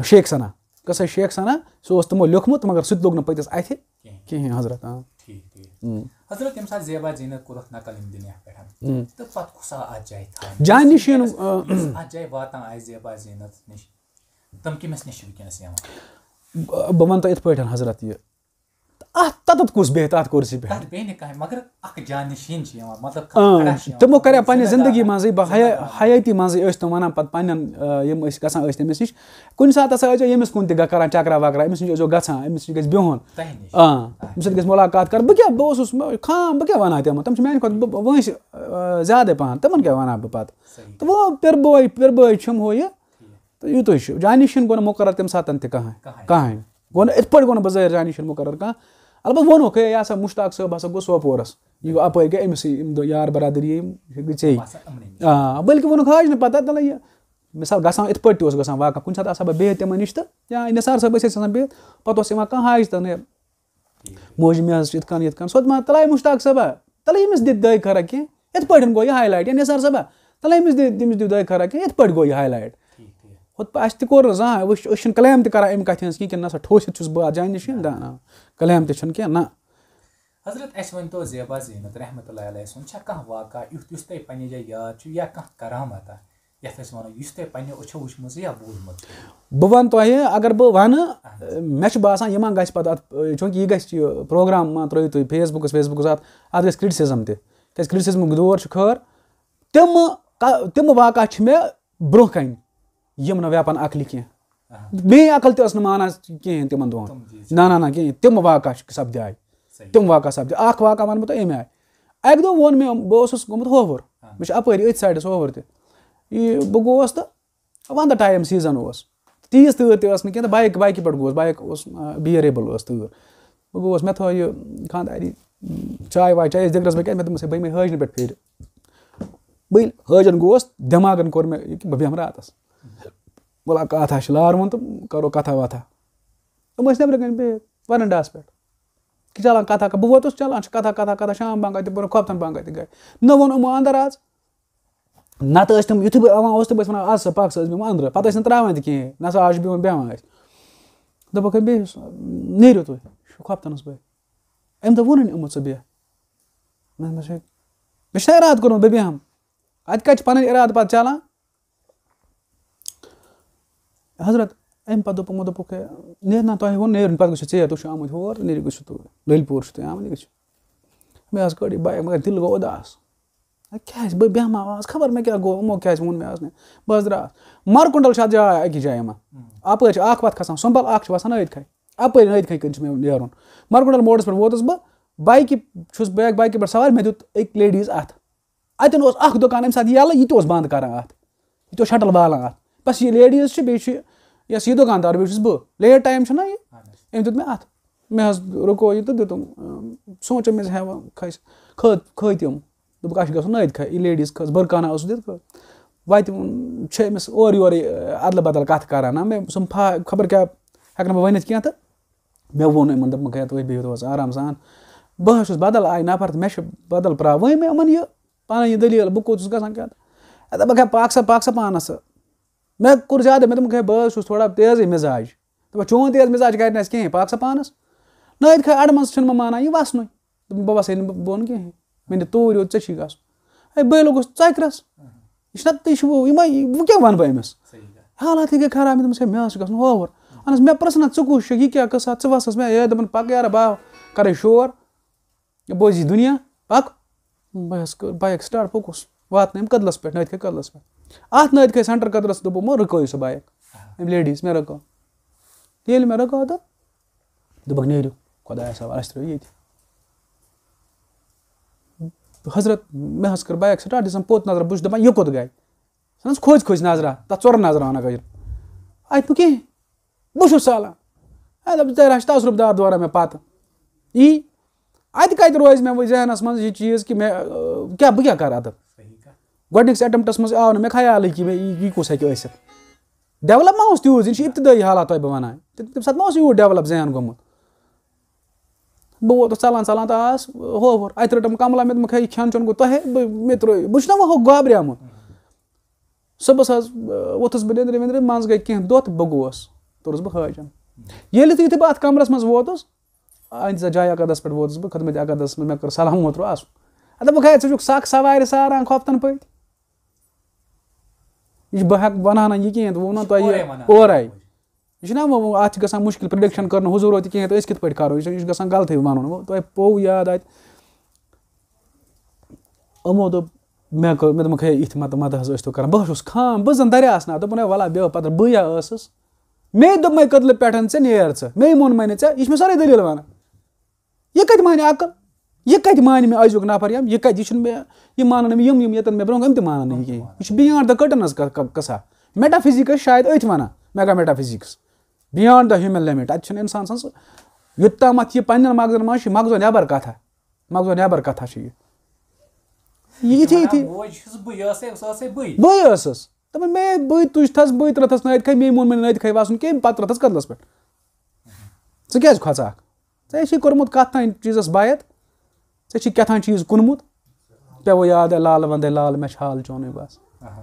شیخ ثنا، قٕصَے شیخ ثنا، سُہ اوس تِمو لیوٚکھمُت، مگر سُہ تہِ لوٚگ نہٕ پٔتِس اَتھِ کِہیٖنۍ۔ کِہیٖنۍ حضرت، آ۔ ٹھیٖک، ٹھیٖک۔ اۭں۔ حضرت، ییٚمہِ ساتہٕ زیبا زینت کوٚرُکھ نقل ییٚمہِ دُنیا پٮ۪ٹھ، اۭں۔ تہٕ پَتہٕ کُس آو اَتھ جایہِ تھاونہٕ؟ جانہِ نِش یِنہٕ، یُس وٕنکیٚنَس، آ۔ یُس اَتھ جایہِ واتان آسہِ زیبا زینت نِش، تِم کٔمِس نِش چھِ وٕنکیٚنَس یِوان؟ بہٕ، بہٕ وَنہٕ تۄہہِ یِتھ پٲٹھۍ حضرت یہِ، اَتھ، تَتَتھ کُس بیٚہہِ تَتھ کُرسی پٮ۪ٹھ؟ تَتھ بیٚیہِ نہٕ کانٛہہ، مگر اَکھ جانشیٖن چھِ یِوان، مطلب، کانٛہہ اۭں، کھڑا چھِ یِوان، تِمو کَریو پَننہِ زِندگی منٛزٕے، بہٕ حیا-، زِندگی منٛز۔ حیٲتی منٛزٕے ٲسۍ تِم وَنان پَتہٕ پَننٮ۪ن، آ، یِم ٲسۍ گژھان ٲسۍ تٔمِس نِش، کُنہِ ساتہٕ ہسا ٲسۍ زیو ییٚمِس کُن تہِ گہ-، کران چکرا وکرا، أمِس نِش ٲسۍ زیو گژھان، أمِس نِش گژھِ بِہُن۔ تۄہہِ نِش؟ آ، أمِس سۭتۍ گژھِ مُلاقات کَرٕنۍ۔ بہٕ کیٛاہ، بہٕ اوسُس، مےٚ، خام، بہٕ کیٛاہ وَنہٕ ہا تِمَن؟ تِم چھِ میٛانہِ کھۄتہٕ بہٕ، بہٕ وٲنٛسہِ، آ، زیادَے پَہَن، تِمَن کیٛاہ وَنہٕ ہا بہٕ پَتہٕ؟ صحیح۔ تہٕ وۄنۍ پِرٕ بٲے، پِرٕ بٲے چھِم ہُہ یہِ، ٹھیٖک۔ تہٕ یُتُے چھُ۔ جانشیٖن گوٚو نہٕ مُقرر تَمہِ ساتَن تہِ کٕہٕنۍ، کٕہٕنۍ۔ کٕہٕنۍ۔ گوٚو نہٕ، یِتھ پٲٹھۍ گوٚو نہٕ بظٲہِر جانشیٖن مُقرر کانٛہہ۔ البتہ ووٚنُکھ، ہے، یہِ ہسا مُشتاق صٲب ہسا گوٚو سوپورَس۔ یہِ اَپٲرۍ گٔے أمِس سۭتۍ، یِم دۄہ یار برادٔری، یِم یہِ گٔے ژےٚ۔ باسان یِمنٕے نِش۔ آ، بلکہِ ووٚنُکھ حاج نہٕ پَتہ، تَلہٕ یہِ، مثال، گژھان یِتھ پٲٹھۍ تہِ اوس گژھان واقعہ، کُنہِ ساتہٕ آسہٕ ہا بہٕ بِہِتھ تِمَن نِش تہٕ یا نثار صٲب ٲسۍ آسان بِہِتھ، پَتہٕ اوس یِوان کانٛہہ حاج تہٕ، "ہے، موجی، مےٚ حظ چھُ یِتھ کٔنۍ، یِتھ کٔنۍ"، سُہ اوس دَپان، "تَلہٕ ہے مُشتاق صٲبا، تَلہٕ ییٚمِس دِ دۄیہِ خٲرا کینٛہہ، یِتھ پٲٹھۍ گوٚو یہِ highlight"، یا نثار صٲبا، "تَلہٕ ہے أمِس دِ، تٔمِس دِ دۄیہِ خٲرا کینٛہہ، یِتھ پٲٹھۍ گوٚو یہِ highlight"۔ ٹھیٖک، ٹھیٖک۔ ہُتھ پٲ-، اَسہِ تہِ کوٚر نہٕ زانٛہہ، وٕچھ، أسۍ چھِنہٕ claim تہِ کَران اَمہِ کَتھِ ہٕنٛز کِہیٖنۍ کہِ نہ سا ٹھوٗسِتھ چھُس بہٕ اَتھ جانہِ نِش، نہ، نہ، claim تہِ چھُنہٕ کینٛہہ، نہ۔ حضرت، اَسہِ ؤنۍ تو زیبا زینت رحمتہ اللہ علیہ سُنٛد چھا کانٛہہ واقعہ یُتھ یُس تۄہہِ پنٛنہِ جایہِ یاد چھُ یا کانٛہہ کرامت اَکھ؟ یَتھ أسۍ وَنو، یُس تۄہہِ پنٛنیو أچھو وٕچھمٕژ یا بوٗزمُت؟ بہٕ وَنہٕ تۄہہِ، اگر بہٕ وَنہٕ، اہن حظ۔ مےٚ چھُ باسان، یِمَن گژھِ پَتہٕ اَتھ، چوٗنٛکہِ یہِ گژھِ یہِ پروگرام ما ترٛٲیِو تُہۍ Facebook، Facebook اَتھ، اَتھ گژھِ criticism تہِ۔ کیٛازِ criticismُک دور چھُ خٲر۔ تِمہٕ کا-، تِمہٕ واقعہ چھِ مےٚ برٛونٛہہ کَنہِ، یِم نہٕ ویپن عقلہِ کینٛہہ۔ اہن۔ میٛٲنۍ عقل تہِ ٲس نہٕ مانان کِہیٖنۍ تِمن دۄہن۔ تِم چیٖز چھِ۔ نہ، نہ، نہ، کِہیٖنۍ۔ تِم واقعہ چھِ سپدے آیہِ۔ صحیح۔ تِم واقعہ سپدے۔ اکھ واقعہ وَنہٕ بہٕ تۄہہِ اَمہِ آیہِ۔ اَکہِ دۄہ ووٚن مےٚ، بہٕ اوسُس گوٚمُت ہووُر۔ اہن۔ مےٚ چھُ اَپٲری أتھۍ سایڈَس ہووُر تہِ۔ یہِ بہٕ گوس تہٕ وَندٕ ٹایم سیٖزن اوس۔ تیٖژ تۭر تہِ ٲس نہٕ کینٛہہ تہٕ بایِک، بایِکہِ پٮ۪ٹھ گوس۔ بایِک اوس، آ، bearable ٲس تۭر۔ بہٕ گوس، مےٚ تھٲو یہِ خانٛداری، م، چاے واے چاے، أسۍ دِگرَس بہٕ کیٛاہ، مےٚ دوٚپمَس، ہے، بہٕ یِمَے حٲجنہِ پٮ۪ٹھ پھیرِ۔ بہٕ ییٚلہِ حٲجَن گوس، دٮ۪ماغَن کوٚر مےٚ یہِ کہِ بہٕ بیٚہمہٕ راتَس۔ وَلہٕ کَتھ ہا چھِ لارٕ وُن تہٕ کَرو کَتھا وَتھا۔ یِم ٲسۍ نٮ۪برٕ کَنۍ بِہِتھ وَرَنڈاہَس پٮ۪ٹھ۔ کہِ چَلان کَتھا، بہٕ ووتُس، چَلان چھِ کَتھا، کَتھا، کَتھا، شام بانٛگ تہِ پٔرٕکھ، خۄفتَن بانٛگ تہِ گٔے۔ نہ ووٚن یِمو اَندَر اَژ، نَتہٕ ٲسۍ تِم، یُتھُے بہٕ یِوان اوسُس، تِم ٲسۍ وَنان، "آز سا پَکھ سا، أسۍ بیٚہمو اَندرٕ۔" پَتہٕ ٲسۍ نہٕ ترٛاوان تہِ کِہیٖنۍ، نہ سا آز چھُ بِہُن، بیٚہوان ٲسۍ۔ دوٚپُکھ، "ہے، بِہِو سا، نیٖرِو تُہۍ، یہِ چھُ خۄفتَنَس پٲٹھۍ۔" أمۍ دوٚپ، ووٚنُے نہٕ یِمو، "ژٕ بیٚہہ۔" مےٚ دوٚپمَس، "ہے، مےٚ چھُنہ اِرادٕ کوٚرمُت، بہٕ بیٚہمہٕ۔" اَتہِ کَتہِ چھِ پَنٕنۍ اِرادٕ پَتہٕ چَلان؟ حضرت، اَمہِ پَتہٕ دوٚپ یِمو، دوٚپُکھ، "ہے، نیرِ نہ، تۄہہِ ووٚن نیرُن، پَتہٕ گٔژھِو ژیر، تُہۍ چھِو آمٕتۍ ہور، نیٖرِو گٔژھِو توٗرۍ، لٔلۍ پوٗر چھِو تُہۍ آمٕتۍ، گٔژھِو۔" مےٚ حظ کٔڑ یہِ بایِک، مگر دِل گوٚو اُداس۔ ہے، کیٛازِ بہٕ بیٚہمہٕ ہا آز؟ خبر مےٚ کیٛاہ گوٚو، یِمو کیٛازِ ووٚن مےٚ آز نہٕ؟ بہٕ حظ درٛاس۔ مَرکُنٛڈل چھِ اَتھ جاے، أکِس جایہِ یِوان۔ اَپٲرۍ چھِ اَکھ وَتھ کھسان سُمبل، اَکھ چھِ وَسان نٲدۍ کھَے۔ اَپٲرۍ نٲدۍ کھَے کِنۍ چھِ مےٚ نیرُن۔ مَرکُنٛڈل موڈَس پٮ۪ٹھ ووتُس بہٕ، بایِکہِ چھُس بہٕ، بایِکہِ پٮ۪ٹھ سوار، مےٚ دیُت أکۍ لیڈیٖز اَتھٕ۔ اَتٮ۪ن اوس اَکھ دُکان، أمۍ ساتہٕ یَلہٕ، یہِ تہِ اوس بنٛد کَران اَتھ۔ یہِ تہِ اوس شَٹَل والان اَتھ۔ بَس یہِ لیڈیٖز چھِ، بیٚیہِ چھُ یۄس یہِ دُکاندار، بیٚیہِ چھُس بہٕ۔ لیٹ ٹایم چھُنہ یہِ؟ اَہَن حظ۔ أمۍ دیُت مےٚ اَتھٕ۔ مےٚ حظ رُکو یہِ تہٕ دیُتُم، اۭں، سونٛچُم مےٚ زِ ہٮ۪وان کھَسہِ، کھٔت-، کھٔتۍ یِم۔ دوٚپُکھ، "اَسہِ چھُ گژھُن نٲدۍ کھَے۔" یہِ لیڈیٖز کھٔژ، بٔرکانا اوسُس دِتھ کھٔژ۔ وَتہِ چھِ أمِس اورٕ یورٕ، اَدلہٕ بدل کَتھٕ کَران۔ نہ مےٚ سُم فا-، خبر کیٛاہ ہٮ۪کہٕ نہٕ بہٕ ؤنِتھ کینٛہہ تہٕ مےٚ ووٚن یِمَن، دوٚپمَکھ، "ہے، تُہۍ بِہِو حظ آرام سان۔" بہٕ حظ چھُس بدل آیہِ نفر تہٕ مےٚ چھِ بدل پرٛا-، وۄنۍ مےٚ یِمَن یہِ پَنٕنۍ یہِ دٔلیٖل، بہٕ کوٚت چھُس گژھان کیٛاہ تہٕ۔ اَدٕ دوٚپمَکھ، "ہے، پاک سا، پاک سا پانَس سا۔" مےٚ کوٚر زیادٕ، مےٚ دوٚپمَکھ، "ہے، بہٕ حظ چھُس تھوڑا تیزٕے مِزاج۔" دوٚپمَکھ، "چون تیز مِزاج کَرِ نہٕ اَسہِ کِہیٖنۍ، پاک سا پانَس۔" نہ، یِتھ کٔنۍ اَڑٕ منٛز چھُنہٕ مےٚ مانان یہِ وَسنُے۔ دوٚپُن، "بہٕ وَسَے نہٕ بۄن کِہیٖنۍ، مےٚ نہِ توٗرۍ یوت، ژےٚ چھی گژھُن۔" ہے، بہٕ لوٚگُس ژۄکرَس۔ یہِ چھُنہ، یہِ چھُ وۄنۍ، یہِ ما، یہِ، وۄنۍ کیٛاہ وَنہٕ بہٕ أمِس؟ صحیح کَتھ۔ حالات یہِ گٔے خراب، مےٚ دوٚپمَس، "ہے، مےٚ حظ چھُ گژھُن ہووُر۔" اَہَن حظ، مےٚ پرٛژھ نہ، ژٕ کُس چھُکھ، یہِ کیٛاہ قٕصہ، ژٕ وَس حظ، مےٚ، ہے، دوٚپُن، "پَکھ یارٕ، بہٕ ہاو، کَرَے شور، یہِ بوزِ یہِ دُنیا، پَکھ۔" بہٕ حظ کٔر بایِک سٹاٹ، پوٚکُس، واتنٲوِم کٔدلَس پٮ۪ٹھ، نٲدۍ کھَے کٔدلَس پٮ۪ٹھ۔ اَتھ نٲدۍ کھَے سٮ۪نٹَر کٔدلَس دوٚپُم، "وۄنۍ رُکٲیِو سُہ بایِک۔" أمۍ لیڈیٖز، مےٚ رُکٲو۔ ییٚلہِ مےٚ رُکٲو تہٕ دوٚپُکھ، "نیٖرِو، خۄدایَس حوالہٕ، اَسہِ ترٛٲیِو ییٚتہِ۔" حضرت، مےٚ حظ کٔر بایِک سٹاٹ، دِژٕم پوٚت نظر، بہٕ چھُس دَپان، یہِ کوٚت گٔے؟ سۄ نہ حظ کھوژِ کھوژِ نظرا، تَتھ ژورَن نظرَن وَنان کٲشِر۔ اَتہِ نہٕ کینٛہہ، بہٕ چھُس ژَلان۔ ہے، دَپ، ژےٚ رَچھ تَجرُبہٕ دار دورہ مےٚ پَتہٕ۔ یی، اَتہِ کَتہِ روزِ مےٚ وۄنۍ ذہنَس منٛز یہِ چیٖز کہِ مےٚ، آ، کیٛاہ، بہٕ کیٛاہ کَرٕ اَتٮ۪تھ؟ صحیح کَتھ۔ گۄڈٕنِکِس اٮ۪ٹَمپٹَس منٛز آو نہٕ مےٚ خیالٕے کہِ مےٚ یہِ، یہِ کُس ہیٚکہِ ٲسِتھ۔ ڈٮ۪ولَپ ما اوس تیوٗت، یہِ چھِ ابتدٲیی حالات تۄہہِ بہٕ وَنان۔ تہِ-، تَمہِ ساتہٕ ما اوس یوٗت ڈٮ۪ولَپ ذہن گوٚمُت؟ بہٕ ووتُس ژَلان ژَلان تہٕ آس ہووُر۔ اَتہِ رٔٹٕم کَملا، مےٚ دوٚپمَکھ، "ہے، یہِ کھٮ۪ن چٮ۪ن گوٚو تۄہے، بہٕ، مےٚ ترٛٲیِو۔" بہٕ چھُس نہ وۄنۍ ہُہ گابریومُت۔ صُبحَس حظ، آ، ووٚتھُس بہٕ نیٚنٛدرِ ویٚنٛدرِ، منٛز گٔے کینٛہہ دۄہ تہٕ بہٕ گوس، توٚرُس بہٕ حٲجَن۔ ییٚلہِ تہِ یُتھُے بہٕ اَتھ کَمرَس منٛز ووتُس، آ، أہنٛدِس جایہِ اقدس پٮ۪ٹھ ووتُس بہٕ، خدمت اقدس منٛز، مےٚ کٔر سلام، اوترٕ آسُن۔ اَدٕ دوٚپُکھ، "ہے، ژٕ چھُکھ سَکھ سوارِ ساران خۄفتَن پٔتۍ؟" یہِ چھُ، بہٕ ہٮ۪کہٕ، وَنہٕ ہا نہٕ یہِ کینٛہہ، تہٕ ووٚن نا تۄہہِ یہِ اورَے وَنان۔ اورَے۔ یہِ چھُنہ وۄنۍ، وۄنۍ اَتھ چھِ گژھان مُشکِل prediction کَرُن، حضوٗر ووت کِہیٖنۍ تہٕ أسۍ کِتھ پٲٹھۍ کَرو؟ یہِ چھُ، یہِ چھُ گژھان غلطٕے وَنُن۔ وۄنۍ تۄہہِ پوٚو یاد اَتہِ، یِمو دوٚپ، مےٚ کٔر، مےٚ دوٚپمَکھ، "ہے، یِتھ مَتہٕ، مَتہٕ حظ ٲسۍ تو کَران۔" بہٕ حظ چھُس خام، بہٕ زَن دَرِ آسہٕ نا۔ دوٚپُن، "ہے، وَلہ بیٚہو پَتہٕ، بہٕ یا ٲسٕس۔ مے دوٚپمَے کٔدلہٕ پٮ۪ٹھ، ژےٚ نیر ژٕ، مے ووٚنمَے نہٕ ژےٚ، یہِ چھِ مےٚ سٲرٕے دٔلیٖل وَنان۔" یہِ کَتہِ مانہِ عقل؟ یہِ کَتہِ مانہِ مےٚ أزیُک نفر؟ یِم، یہِ کَتہِ، یہِ چھُنہٕ مےٚ، یہِ مانَن نہٕ مےٚ، یِم، یِم ییٚتٮ۪ن مےٚ برونٛہہ، یِم تہِ مانَن نہٕ یہِ کِہیٖنۍ۔ یہِ چھُ beyond the curtains قٕصہ۔ Metaphysics شاید أتھۍ وَنان، mega metaphysics، beyond the human limit۔ اَتہِ چھُنہٕ اِنسان سٕنٛز، یوٚت تامَتھ یہِ پنٛنٮ۪ن مغزَن منٛز چھِ، مغزو نٮ۪بر کَتھا، مغزو نٮ۪بر کَتھا چھِ یہِ۔ یہِ یِتھی، یِتھی۔ موج چھَس بٕے، یہِ ٲسٕے، سۄ ٲسٕے بٕے۔ بٕے ٲسٕس۔ دَپان، مے بٕے تُج تھَس، بٕے ترٛٲتھَس نٲدۍ کھَے، مے مون مےٚ نٲدۍ کھَے وَسُن کینٛہہ، پَتہٕ ترٛٲتھَس کٔدلَس پٮ۪ٹھ۔ ژٕ کیٛازِ کھۄژان؟ ژےٚ چھُے کوٚرمُت کَتھ تام چیٖزَس بایَت، ژےٚ چھُے کیٛاہ تام چیٖز کُنمُت، پیوٚو یاد، اے لال وَندَے لال، مےٚ چھُ حال چونُے بَس۔ اہا۔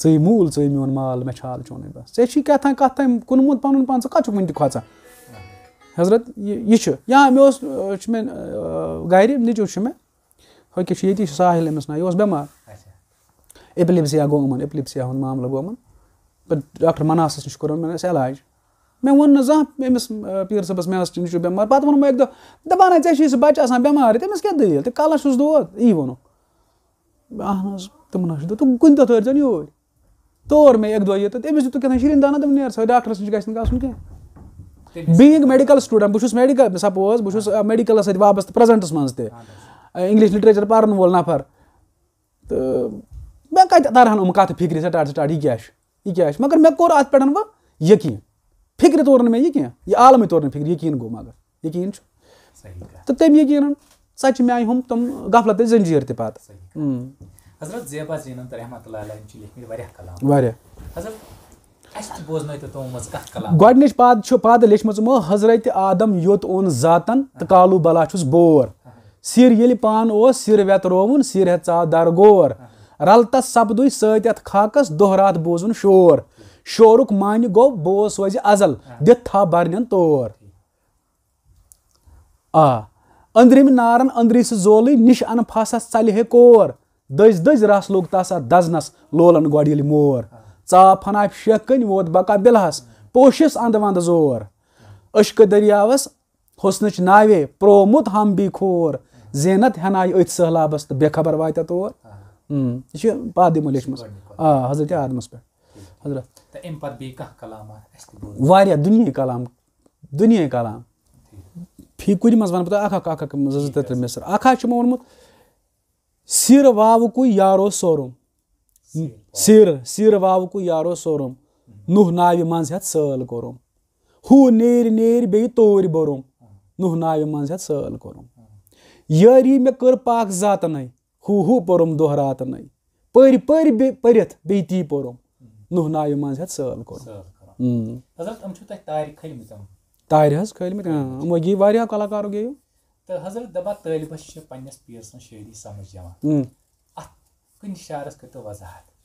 ژٕے موٗل، ژٕے میون مال، مےٚ چھُ حال چونُے بَس۔ ژےٚ چھُے کیٛاہ تام کَتھ تام کُنمُت پَنُن پان، ژٕ کَتھ چھُکھ وٕنہِ تہِ کھۄژان؟ حضرت، یہِ، یہِ چھُ، یا مےٚ اوس، آ، چھُ مےٚ، آ، گَرِ نیٚچوٗ چھُ مےٚ، ہُہ کیٛاہ چھُ ییٚتی، چھُ ساحِل أمِس ناو، یہِ اوس بٮ۪مار۔ اچھا۔ ایپلیپسیا گوٚو یِمَن، ایپلیپسیا ہُنٛد معاملہٕ گوٚو یِمَن۔ پَتہٕ ڈاکٹر مناسَس نِش کوٚرُن مےٚ علاج۔ مےٚ ووٚن نہٕ زانٛہہ أمِس، آ، پیٖر صٲبَس، مےٚ ٲس، تٔمِس چھُ بٮ۪مار۔ پَتہٕ ووٚنُن مےٚ اَکہِ دۄہ، دَپان ہا، "ژےٚ چھُے سُہ بَچہٕ آسان بٮ۪مارٕے، تٔمِس کیٛاہ دٔلیٖل؟ تہٕ کَلَس چھُس دود؟" یی ووٚنُکھ۔ اہن حظ، تِمَن حظ چھُ دود۔ تہٕ کُنہِ دۄہ تٲرۍزٮ۪ن یوٗرۍ۔ تور مےٚ اَکہِ دۄہ یہِ تہٕ تٔمِس دیُتُکھ کیٛاہ تام شیٖرِن دانہ، دوٚپُن، "نیر سا، ڈاکٹرَس نِش گژھِ نہٕ گژھُن کینٛہہ۔" تٔمِس being medical student، بہٕ چھُس میڈیکل، سپوز، بہٕ چھُس، آ، میڈیکلَس سۭتۍ وابستہٕ پرٛزَنٹَس منٛز تہِ۔ اہن حظ۔ آ، English literature پَرَن وول نفر۔ تہٕ مےٚ کَتہِ تَرہَن یِم کَتھٕ فِکرِ، سٹاٹ، سٹاٹ، یہِ کیٛاہ چھُ؟ یہِ کیٛاہ چھُ؟ مگر مےٚ کوٚر اَتھ پٮ۪ٹھ وۄنۍ یقیٖن۔ فِکرِ توٚر نہٕ مےٚ یہِ کینٛہہ، یہِ عالمٕے توٚر نہٕ فِکرِ، یقیٖن گوٚو مگر۔ یقیٖن چھُ۔ صحیح کَتھ۔ تہٕ تٔمۍ یقیٖنَن ژَچہِ میٛانہِ ہُم تِم غفلتٕچ زنجیٖر تہِ پَتہٕ۔ صحیح کَتھ۔ اۭں۔ حضرت زیبا زینت رحمتہ اللہ علیہ چھِ لیکھمٕتۍ واریاہ کَلام۔ واریاہ۔ حضرت، اَسہِ تہِ بوزنٲیتو تِمو منٛز کانٛہہ کَلام۔ گۄڈٕنِچ پاد چھُ، پاد لیچھمٕژ یِمو، حضرت آدم یوٚت اوٚن ذاتن تہٕ کالو بلا چھُس بور۔ سِر ییٚلہِ پان اوس، سِر ویترووُن، سِر ہٮ۪تھ ژاو در غور۔ رلتس سپدُے سۭتۍ اَتھ خاکس، دۄہ راتھ بوزُن شور۔ شورُک معنی گوٚو، بوز سوزِ ازل، دِتھ تھا برنٮ۪ن تور۔ آ، أنٛدرِمہِ نارن أنٛدرِ سُہ زولٕے، نِش اَن پھاسس ژَلہِ ہے کور۔ دٔزۍ دٔزۍ رس لوٚگ تس اَتھ دزنس، لولن گۄڈٕ ییٚلہِ مور۔ ژاو فناپہِ شیخ کٔنۍ، ووت بقا بِلہس، پوشس اند وند زور۔ عشقہٕ دٔریاوس حسنٕچ ناوے، پرومُت ہم بی کھور۔ زینت ہٮ۪نایہِ أتھۍ سہلابس تہٕ بے خبر واتہِ تور۔ اۭں، یہِ چھُ پادِ یِمو لیچھمٕژ۔ آ، حضرت آدمس پٮ۪ٹھ۔ حضرت۔ تہٕ اَمہِ پتہٕ بیٚیہِ کانٛہہ کلام اَسہِ تہِ بوٗزمُت؟ واریاہ دُنیاہٕکۍ کلام، دُنیاہٕکۍ کلام۔ فی کُنہِ منٛز وَنہٕ بہٕ تۄہہِ اکھ اکھ، اکھ اکھ، زٕ زٕ، ترٛےٚ ترٛےٚ مِصرٕ۔ اکھ حظ چھُ مےٚ ووٚنمُت، سِر واوُکُے یارو سورُم۔ سِر، سِر واوُکُے یارو سورُم۔ نوح ناوِ منٛز ہٮ۪تھ سٲل کوٚرُم۔ ہُہ نیرِ نیرِ بیٚیہِ تورِ بوٚرُم۔ نوح ناوِ منٛز ہٮ۪تھ سٲل کوٚرُم۔ یٲری مےٚ کٔر پاک ذاتنَے۔ ہُہ ہُہ پوٚرُم دۄہ راتنَے۔ پٔرۍ پٔرۍ بیٚیہِ پٔرِتھ بیٚیہِ تی پوٚرُم۔ نوح ناوِ منٛز ہٮ۪تھ سٲل کوٚرُم۔ سٲل کوٚرُم۔ اۭں۔ حضرت، یِم چھِو تۄہہِ تارِ کھٲلمٕتۍ یِم؟ تارِ حظ کھٲلمٕتۍ، اۭں۔ یِمو گے واریاہ کلاکارو گیٚیو۔ تہٕ حضرت دَپان طٲلبَس چھِ پنٛنِس پیٖر سٕنٛز شٲعری سَمٕجھ یِوان۔ اۭں۔ اَتھ کُنہِ شعرَس کٔرۍتو وضاحت۔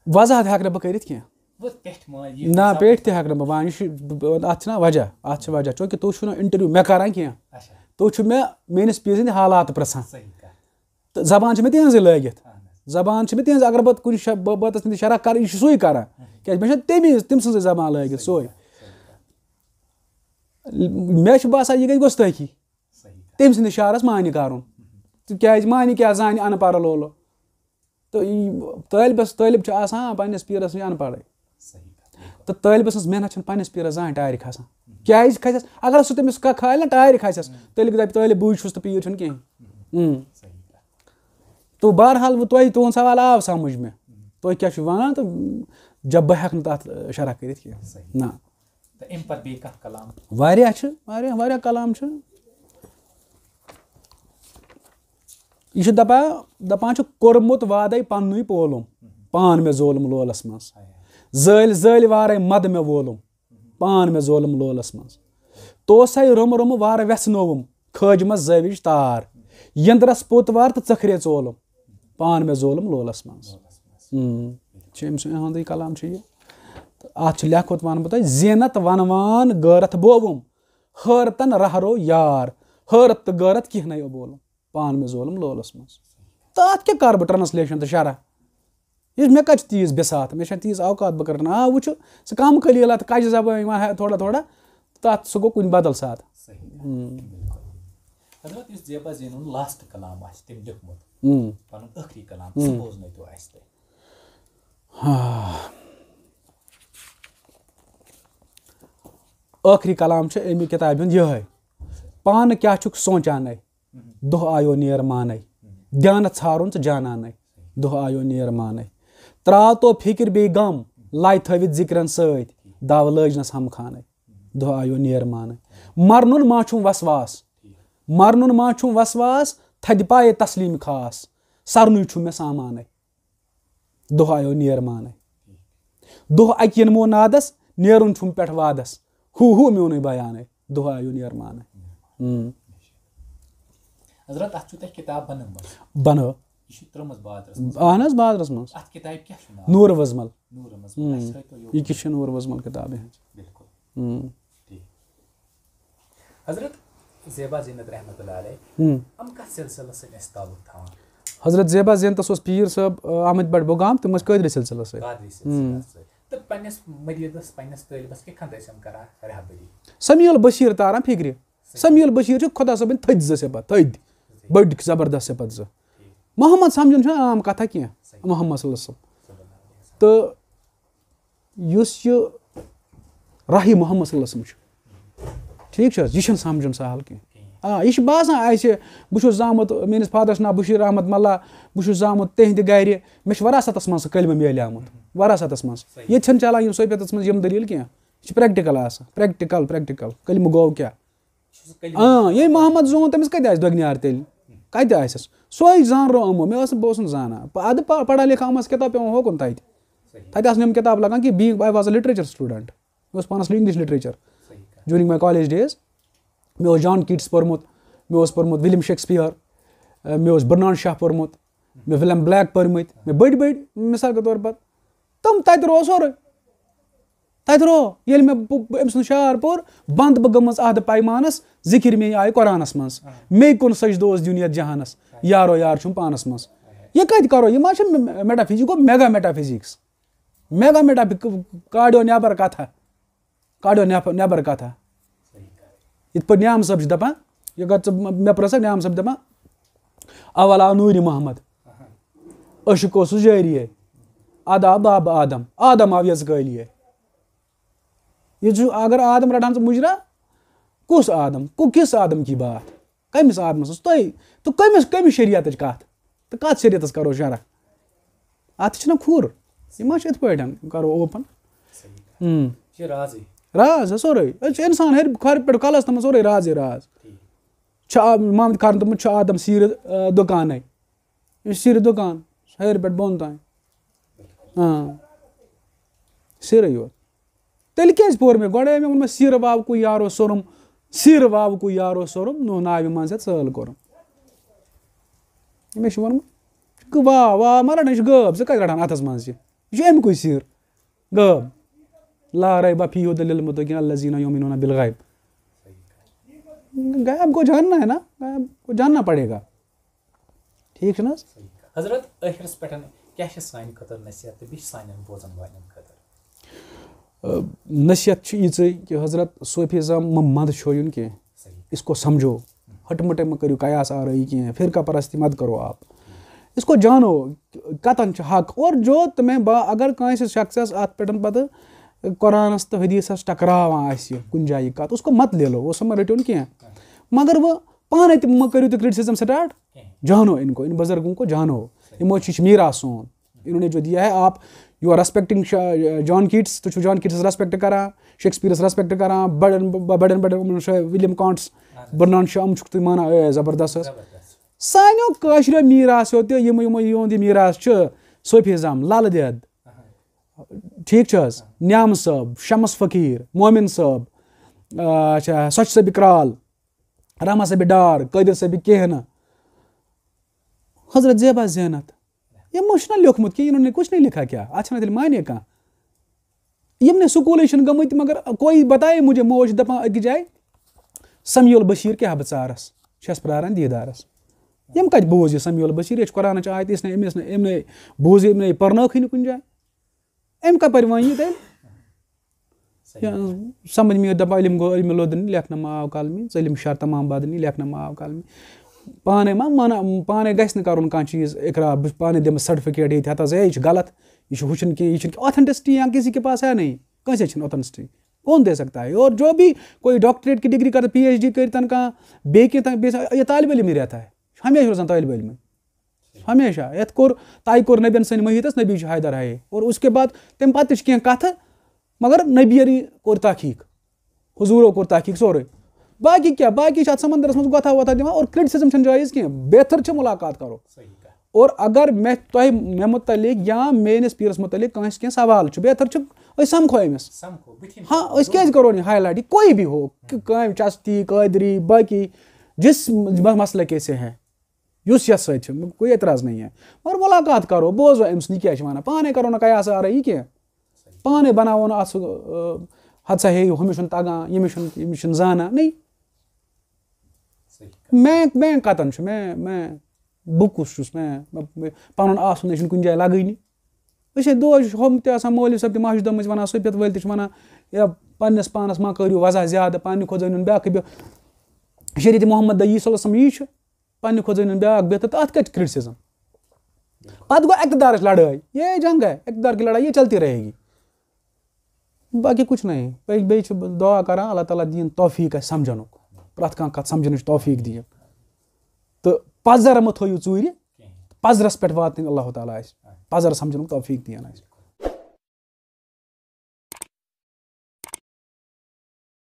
وضاحت ہٮ۪کہٕ نہٕ بہٕ کٔرِتھ کینٛہہ۔ وۄنۍ پٮ۪ٹھ ما یہِ نہ، حساب؟ پٮ۪ٹھ تہِ ہٮ۪کہٕ نہٕ بہٕ وَنہِ۔ یہِ چھُ، اَتھ چھِنہ وجہ، اَتھ چھِ وجہ، چوٗنٛکہِ تُہۍ چھُو نہٕ interview مےٚ کَران کینٛہہ۔ اچھا۔ تُہۍ چھِو مےٚ، میٛٲنِس پیٖرٕ سٕنٛدِ حالات پِرٛژھان۔ صحیح کَتھ۔ تہٕ زبان چھِ مےٚ تِہنٛزٕے لٲگِتھ۔ اہن حظ۔ زبان چھِ مےٚ تِہنٛز، اگر بہٕ کُنہِ شا-، بہٕ، بہٕ تَس تٔمِس شرح کَرٕ، یہِ چھُ سُے کَران۔ کیٛازِ مےٚ چھےٚ تٔمی، تٔمۍ سٕنٛزٕے زبان لٲگِتھ سۄے۔ مےٚ چھُ باسان، یہِ گژھِ گۄستٲخی۔ صحیح کَتھ۔ تٔمۍ سٕنٛدِس شعرَس معنی کَرُن۔ تِکیٛازِ معنی کیٛاہ زانہِ اَن پَڑھ لولہٕ؟ تہٕ یہِ طٲلبَس، طٲلب چھُ آسان پنٛنِس پیٖرَس نِش اَن پَڑھٕے۔ صحیح کَتھ، بِلکُل۔ تہٕ طٲلبہٕ سٕنٛز محنت چھَنہٕ پنٛنِس پیٖرَس زانٛہہ ٹارِ کھسان۔ کیٛازِ کھسٮ۪س؟ اگر سُہ تٔمِس کانٛہہ کھالہِ نہ ٹارِ کھسٮ۪س، تیٚلہِ دَپہِ طٲلب، بٕے چھُس تہٕ پیٖر چھُنہٕ کِہیٖنۍ۔ اۭں۔ صحیح کَتھ۔ تو بہرحال، وۄنۍ تۄہہِ، تُہُنٛد سوال آو سمجھ مےٚ۔ تُہۍ کیٛاہ چھِو وَنان تہٕ جب بہٕ ہٮ۪کہٕ نہٕ تَتھ شرح کٔرِتھ کینٛہہ۔ صحیح۔ نہ۔ تہٕ اَمہِ پَتہٕ بیٚیہِ کانٛہہ کلام؟ واریاہ چھِ، واریاہ، واریاہ کلام چھِ۔ یہِ چھُ دَپان، دَپان چھُ، "کوٚرمُت وعدَے پننُے پولُم، پان مےٚ ظولُم لولَس منٛز۔ زٲلۍ زٲلۍ وارَے مَدٕ مےٚ وولُم، پان مےٚ ظولُم لولَس منٛز۔ توسَے روٚمہٕ روٚمہٕ وارٕ وٮ۪ژھنووُم، کھٲجمَس زٲوِج تار۔ یٔنٛدرَس پوٚت وار تہٕ ژٔکھرے ژولُم، پان مےٚ ظولُم لولَس منٛز۔" اۭں، چھُ أمۍ سُنٛد، یِہُنٛدُے کلام چھُ یہِ۔ تہٕ اَتھ چھُ لیکھوُت، وَنہٕ بہٕ تۄہہِ، زینت وَنوان غٲرتھ بووُم، حٲرتن رہرو یار، حٲرت تہٕ غٲرت کینٛہہ نَے اوبولُم، پان مےٚ ظولُم لولَس منٛز۔ تہٕ اَتھ کیٛاہ کَرٕ بہٕ translation تہٕ شرح؟ یُس مےٚ کَتہِ چھِ تیٖژ بِساط، مےٚ چھَنہٕ تیٖژ اوقات بہٕ کَرٕ نہٕ۔ آ، وٕچھُ، ژٕ کَم قلیٖل اَتھ کَجہِ زبٲنۍ وَن ہے تھوڑا تھوڑا، تَتھ سُہ گوٚو کُنہِ بدل ساتہٕ۔ صحیح۔ اۭں۔ بِلکُل۔ حضرت، یُس زیبا زینُن last کلام آسہِ تٔمۍ لیوٚکھمُت، اۭں۔ پَنُن ٲخری کلام، سُہ اۭں۔ بوزنٲیتو اَسہِ تُہۍ۔ ہا۔ ٲخری کلام چھُ اَمہِ کِتابہِ ہُنٛد یِہوٚے۔ پانہٕ کیٛاہ چھُکھ سونٛچانَے؟ دۄہ آیو نیر مانَے۔ دھیانہٕ ژھارُن ژٕ جانانَے۔ دۄہ آیو نیر مانَے۔ ترٛاو تو فِکر بیٚیہِ غم، لَے تھٲوِتھ ذِکرَن سۭتۍ۔ دَو لٲجنَس ہم خانَے۔ دۄہ آیو نیر مانَے۔ مَرنُن ما چھُم وسواس؟ مَرنُن ما چھُم وسواس؟ تھدِ پایے تسلیٖم خاص۔ سَرنُے چھُم مےٚ سامانَے۔ دۄہ آیو نیر مانَے۔ دۄہ اَکہِ یِنمو نادَس، نیرُن چھُم پٮ۪ٹھ وادَس۔ ہُہ ہُہ میونُے بیانَے، دۄہ آیو نیر مانَے۔ اۭں۔ حضرت، اَتھ چھُو تۄہہِ کِتاب بنٲومٕژ؟ بنٲو۔ یہِ چھُ ترٛٲومٕژ بازرَس منٛز؟ اہن حظ، بازرَس منٛز۔ اَتھ کِتابہِ کیٛاہ چھُ ناو؟ نوٗر وزمل۔ نوٗر وزمل۔ اۭں۔ اَسہِ ہٲیتو یوکُن۔ یہِ کہِ چھِ نوٗر وزمل کِتاب یِہٕنٛز۔ بِلکُل۔ اۭں۔ ٹھیٖک۔ حضرت زیبا زینت رحمتہ اللہ علیہ، ہم۔ یِم کتھ سلسلس سۭتۍ اَسہِ تعلق تھاوان؟ حضرت زیبا زینتس اوس پیٖر صٲب، آ، احمد بٹ بُگام، تِم ٲسۍ قٲدری سلسلس سۭتۍ۔ قادری سلسلس ہم۔ سۭتۍ۔ تہٕ پننِس مریدس، پننِس طٲلبس کِتھ کٔنۍ ٲسۍ یِم کران رہبری؟ سمیع البشیر تاران فکرِ۔ سمیع البشیر چھُ خۄدا صٲبٕنۍ تھٔدۍ زٕ صفت، تھٔدۍ، بٔڑۍ زبردست صفت زٕ۔ محمد سمجھُن چھُنہٕ عام کتھا کینٛہہ۔ محمد صلی اللہ علیہ وسلم۔ تہٕ یُس یہِ راہی محمد صلی اللہ علیہ وسلم چھُ، ٹھیٖک چھُ حظ؟ یہِ چھُنہٕ سمجھُن سہل کینٛہہ۔ آ، یہِ چھُ باسان اَسہِ، بہٕ چھُس زامُت، میٲنِس فادرس چھُ ناو بشیر احمد ملا، بہٕ چھُس زامُت تِہنٛدِ گرِ، مےٚ چھُ وراثتس منٛز سُہ کلمہٕ میلیومُت، وراثتس منٛز۔ ییٚتہِ چھَنہٕ چلان یِم صوفیتس منٛز یِم دٔلیٖل کینٛہہ۔ یہِ چھُ پریکٹیکل آسان، پریکٹیکل، پریکٹیکل۔ کلمہٕ گوٚو کیٛاہ؟ چھُ سُہ کلمہٕ۔ اۭں، ییٚمۍ محمد زون، تٔمِس کَتہِ آسہِ دۄگنہِ آرِ تیٚلہِ؟ کَتہِ آسٮ۪س؟ سۄے زانرو یِمو، مےٚ ٲس نہٕ، بہٕ اوسُس نہٕ زانان۔ پ-، اَدٕ پ-، پڑھا لکھا یِم ٲس کِتاب پٮ۪وان ہوکُن تَتہِ۔ تَتہِ آسہٕ نہٕ یِم کِتاب لَگان کینٛہہ۔ Being, I was a literature student، مےٚ اوس پانَس English literature during my college days۔ مےٚ اوس جان کیٖٹس پوٚرمُت، مےٚ اوس پوٚرمُت ولیم شیکسپیئر، اَ، مےٚ اوس برنارڈ شاہ پوٚرمُت، مےٚ ولیم بلیک پٔرمٕتۍ، مےٚ بٔڑۍ بٔڑۍ، مثال کے طور پر، تِم تَتہِ روو سورُے۔ تَتہِ روو، ییٚلہِ مےٚ بہٕ، بہٕ أمۍ سُنٛد شعر پوٚر، بنٛد بہٕ گٔمٕژ عہدٕ پیمانس، ذِکِر مے آیہِ قرآنس منٛز۔ مے کُن سجدٕ اوس دیُن یتھ جہانس، یارو یار چھُم پانس منٛز۔ یہِ کتہِ کرو؟ یہِ ما چھِ مے-، metaphys-، یہِ گوٚو mega metaphysics۔ Mega meta-، کاڑیو نٮ۪بر کتھا، کاڑیو نٮ۪بر، نٮ۪بر کتھا۔ یِتھ پٲٹھۍ نیام صٲب چھِ دپان، یہِ کتھ ژٕ مےٚ پرٛژھکھ، نیام صٲب دپان، اول آو نوٗرِ محمد، عشق اوسُس جٲریے، ادٕ آو باب آدم، آدم آو یزکٲلیے۔ یہِ چھُ، اگر آدم رٹان ژٕ مُجرا، کُس آدم؟ کُ-، کِس آدم کی بات؟ کٔمِس آدمس منٛز؟ تُہۍ، تہٕ کٔمِس، کٔمِس شریعتٕچ کتھ؟ تہٕ کتھ شریعتس کرو شرح؟ اتھ چھِنہ کھُر؟ یہِ ما چھِ یِتھ پٲٹھۍ؟ کرو اوپن۔ ہم۔ یہِ چھِ رازٕے۔ راز، سورُے۔ أسۍ چھِ انسان ہیٚرِ کھۄرِ پٮ۪ٹھ کلس تامَتھ سورُے رازٕے راز۔ چھُ آ-، محمد خان دوٚپمُت چھُ آدم سیٖرٕ، آ، دُکانَے۔ یہِ چھُ سیٖرٕ دُکان، ہیٚرِ پٮ۪ٹھ بۄن تام۔ آ۔ سیٖرٕے یوت۔ تیٚلہِ کیٛازِ پوٚر مےٚ گۄڈَے؟ مےٚ ووٚن مےٚ سیٖرٕ واوٕ کُے یارو سوٚرُم، سیٖرٕ واوٕ کُے یارو سوٚرُم، نوٚو ناوِ منٛز ہٮ۪تھ سٲل کوٚرُم۔ مےٚ چھُ ووٚنمُت، گہٕ-، واو، واو ما رَٹان، یہِ چھُ غٲب، ژٕ کَتہِ رَٹان اَتھَس منٛز یہِ؟ یہِ چھُ اَمہِ کُے سیٖر، غٲب۔ لا ریب فی ہدی للمتقین الذین یؤمنون بالغیب۔ غیب کو جاننا ہے نا، غیب کو جاننا پڑے گا۔ ٹھیٖک چھُنہٕ حظ؟ حضرت، ٲخرس پٮ۪ٹھ کیٛاہ چھِ سانہِ خٲطرٕ نصیحت تہٕ بیٚیہِ چھِ سانٮ۪ن بوزن والٮ۪ن خٲطرٕ؟ نصیحت چھِ یِژٕے کہِ حضرت، صوفیزم مہ منٛدٕ چھویُن کینٛہہ۔ اس کو سمجھو۔ ہٹہٕ مٹہٕ مہ کٔرِو قیاس آرٲیی کینٛہہ، فرقہ پرستی مت کرو آپ۔ اس کو جانو، کتن چھُ حق۔ اور جو تمہیں با-، اگر کٲنٛسہِ شخصس اتھ پٮ۪ٹھ پتہٕ قرآنس تہٕ حدیثس ٹکراوان آسہِ کُنہِ جایہِ کتھ، اس کو مت لے لو، وہ سا مہ رٔٹِو نہٕ کینٛہہ۔ مگر وہ پانے تہِ مہ کٔرِو تُہۍ criticism start، جانو ان کو، ان بزرگوں کو جانو۔ یِمو چھُ، یہِ چھُ میٖراث سون۔ انہوں نے جو دیا ہے، آپ، you are respecting شا-، جان کیٹس، تُہۍ چھِو جان کیٹس respect کران، شیکسپیئرس respect کران، بڑن، ب-، بڑن، بڑن، یِمن شا-، ولیم کانٹس، برنارڈ شاہ، یِم چھِو تُہۍ مانان، اے، زبردست حظ۔ سانیو کٲشریو میٖراثو تہِ، یِم، یِمو یِہُنٛد یہِ میٖراث چھُ، صوفیزم، لل دٮ۪د، ٹھیٖک چھِ حظ؟ نیام صٲب، شمس فقیٖر، مومن صٲب، آ، اچھا، سۄچھ صٲبِ کرال، رحمان صٲبِ ڈار، قٲدر صٲبِ کہنہٕ، حضرت زیبا زینت۔ یِمو چھُنہ لیوٚکھمُت کینٛہہ، انہوں نے کچھ نہیں لکھا کیا؟ اتھ چھنہ تیٚلہِ معنی کانٛہہ۔ یِم نے سکوٗلٕے چھِنہٕ گٔمٕتۍ، مگر کوئی بتایے مجھے، موج چھِ دپان أکِس جایہِ، سمیع البشیر کیٛاہ بہٕ ژارس، چھَس پراران دیٖدارس۔ یِم کتہِ بوز یہِ سمیع البشیر؟ یہِ چھِ قرآنٕچ آیت، یُس نے أمِس نے، أمۍ نے بوز یہِ، أمۍ نے پرنٲوکھٕے نہٕ کُنہِ جایہِ۔ أمۍ کپٲرۍ وۄنۍ یہِ تیٚلہِ؟ یا سمجھ مےٚ دپان علم گوٚو علم لدنی، لیکھنہٕ ما آو قلمی، ژٕ علم شر تمام بدنی، لیکھنہٕ ما آو قلمی۔ پانے ما ونان، پانے گژھِ نہٕ کرُن کانٛہہ چیٖز اقرار، بہٕ پانے دِمہٕ certificate ییٚتہِ ہتس، ہے، یہِ چھُ غلط، یہِ چھُ، ہُہ چھُنہٕ کینٛہہ، یہِ چھُنہٕ کینٛہہ۔ Authenticity یہاں کسی کے پاس ہے نہیں، کٲنٛسے چھِنہٕ authenticity۔ کون دے سکتا ہے؟ اور جو بھی کوئی doctorate کی degree کرتا، پی ایچ ڈی کٔرِتھ کانٛہہ، بیٚیہِ کینٛہہ تام، بیٚیہِ سا-، یہِ طالب علم ہی رہتا ہے، ہمیشہ روزان طالب علم۔ ہمیشہ۔ یتھ کوٚر، تۄہہِ کوٚر نبین سٕنٛدِ مٔہیٖتس نبی چھُ حیدر ہے۔ اور اس کے بعد تمہِ پتہٕ تہِ چھِ کینٛہہ کتھٕ، مگر نبیَنٕے کوٚر تحقیق، حضوٗرو کوٚر تحقیق سورُے۔ باقی کیٛاہ؟ باقی چھِ اتھ سمندرس منٛز گۄتھا وۄتھا دِوان اور criticism چھنہٕ جٲیز کینٛہہ۔ بہتر چھِ ملاقات کرو۔ اور اگر مےٚ تۄہہِ، مےٚ متعلق یا میٲنِس پیٖرس متعلق کٲنٛسہِ کینٛہہ سوال چھُ، بہتر چھُ أسۍ سمکھو أمِس۔ ہاں، أسۍ کیٛازِ کرو نہٕ یہِ highlight؟ یہِ کوئی بھی ہو، کہ کامہِ چستی، قٲدری، باقی جس م-، مسلک سے ہیں۔ یُس یَتھ سۭتۍ چھُ، کوئی اعتراض نہیں ہے۔ مگر ملاقات کرو، بوزو أمۍ سُنٛد یہِ کیٛاہ چھُ وَنان۔ پانے کرو نہٕ قیاس آرٲیی کینٛہہ۔ پانے بناوو نہٕ اَتھ سُہ، آ، ہَتہٕ سا ہے، ہُمِس چھُنہٕ تَگان، ییٚمِس چھُنہٕ، ییٚمِس چھُنہٕ زانان۔ نہیں۔ میں، میں کَتَن چھُ؟ میں، میں، بہٕ کُس چھُس؟ مےٚ مےٚ- پَنُن آسُن نَے چھُنہٕ کُنہِ جایہِ لَگٲنی۔ أسۍ ہے دۄہَے چھِ ہُم تہِ آسان، مولوی صٲب تہِ مَسجِدَن منٛز وَنان، سُہ پٮ۪تھ وٲلۍ تہِ چھِ وَنان، یا پنٛنِس پانَس ما کٔرِو وَضع زیادٕ، پنٛنہِ کھۄتہٕ زٲنِوُن بیٛاکھٕے بیٚہہ۔ شریعت محمد دَپہِ، یی صلی اللہ علیہ وسلم یی چھُ، پنٛنہِ کھۄتہٕ زٲنِوُن بیٛاکھ بیٚہہ، تہٕ اَتھ کَتہِ چھِ criticism؟ پَتہٕ گوٚو اقتدارٕچ لڑٲے، یہ جنگ ہے، اقتدار کی لڑائی یہ چلتی رہے گی، باقی کچھ نہیں۔ بیٚیہِ بیٚیہِ چھِ بہٕ دعا کران، اللہ تعالیٰ دِیِن توفیٖق اَسہِ سمجھنُک، پرٛٮ۪تھ کانٛہہ کَتھ سمجھنٕچ توفیٖق دِیِن۔ تہٕ پزر مہ تھٲیِو ژوٗرِ، پزرس پٮ۪ٹھ واتنٕے اللہ تعالیٰ اَسہِ، پزر سمجھنُک توفیٖق دِیِن اَسہِ۔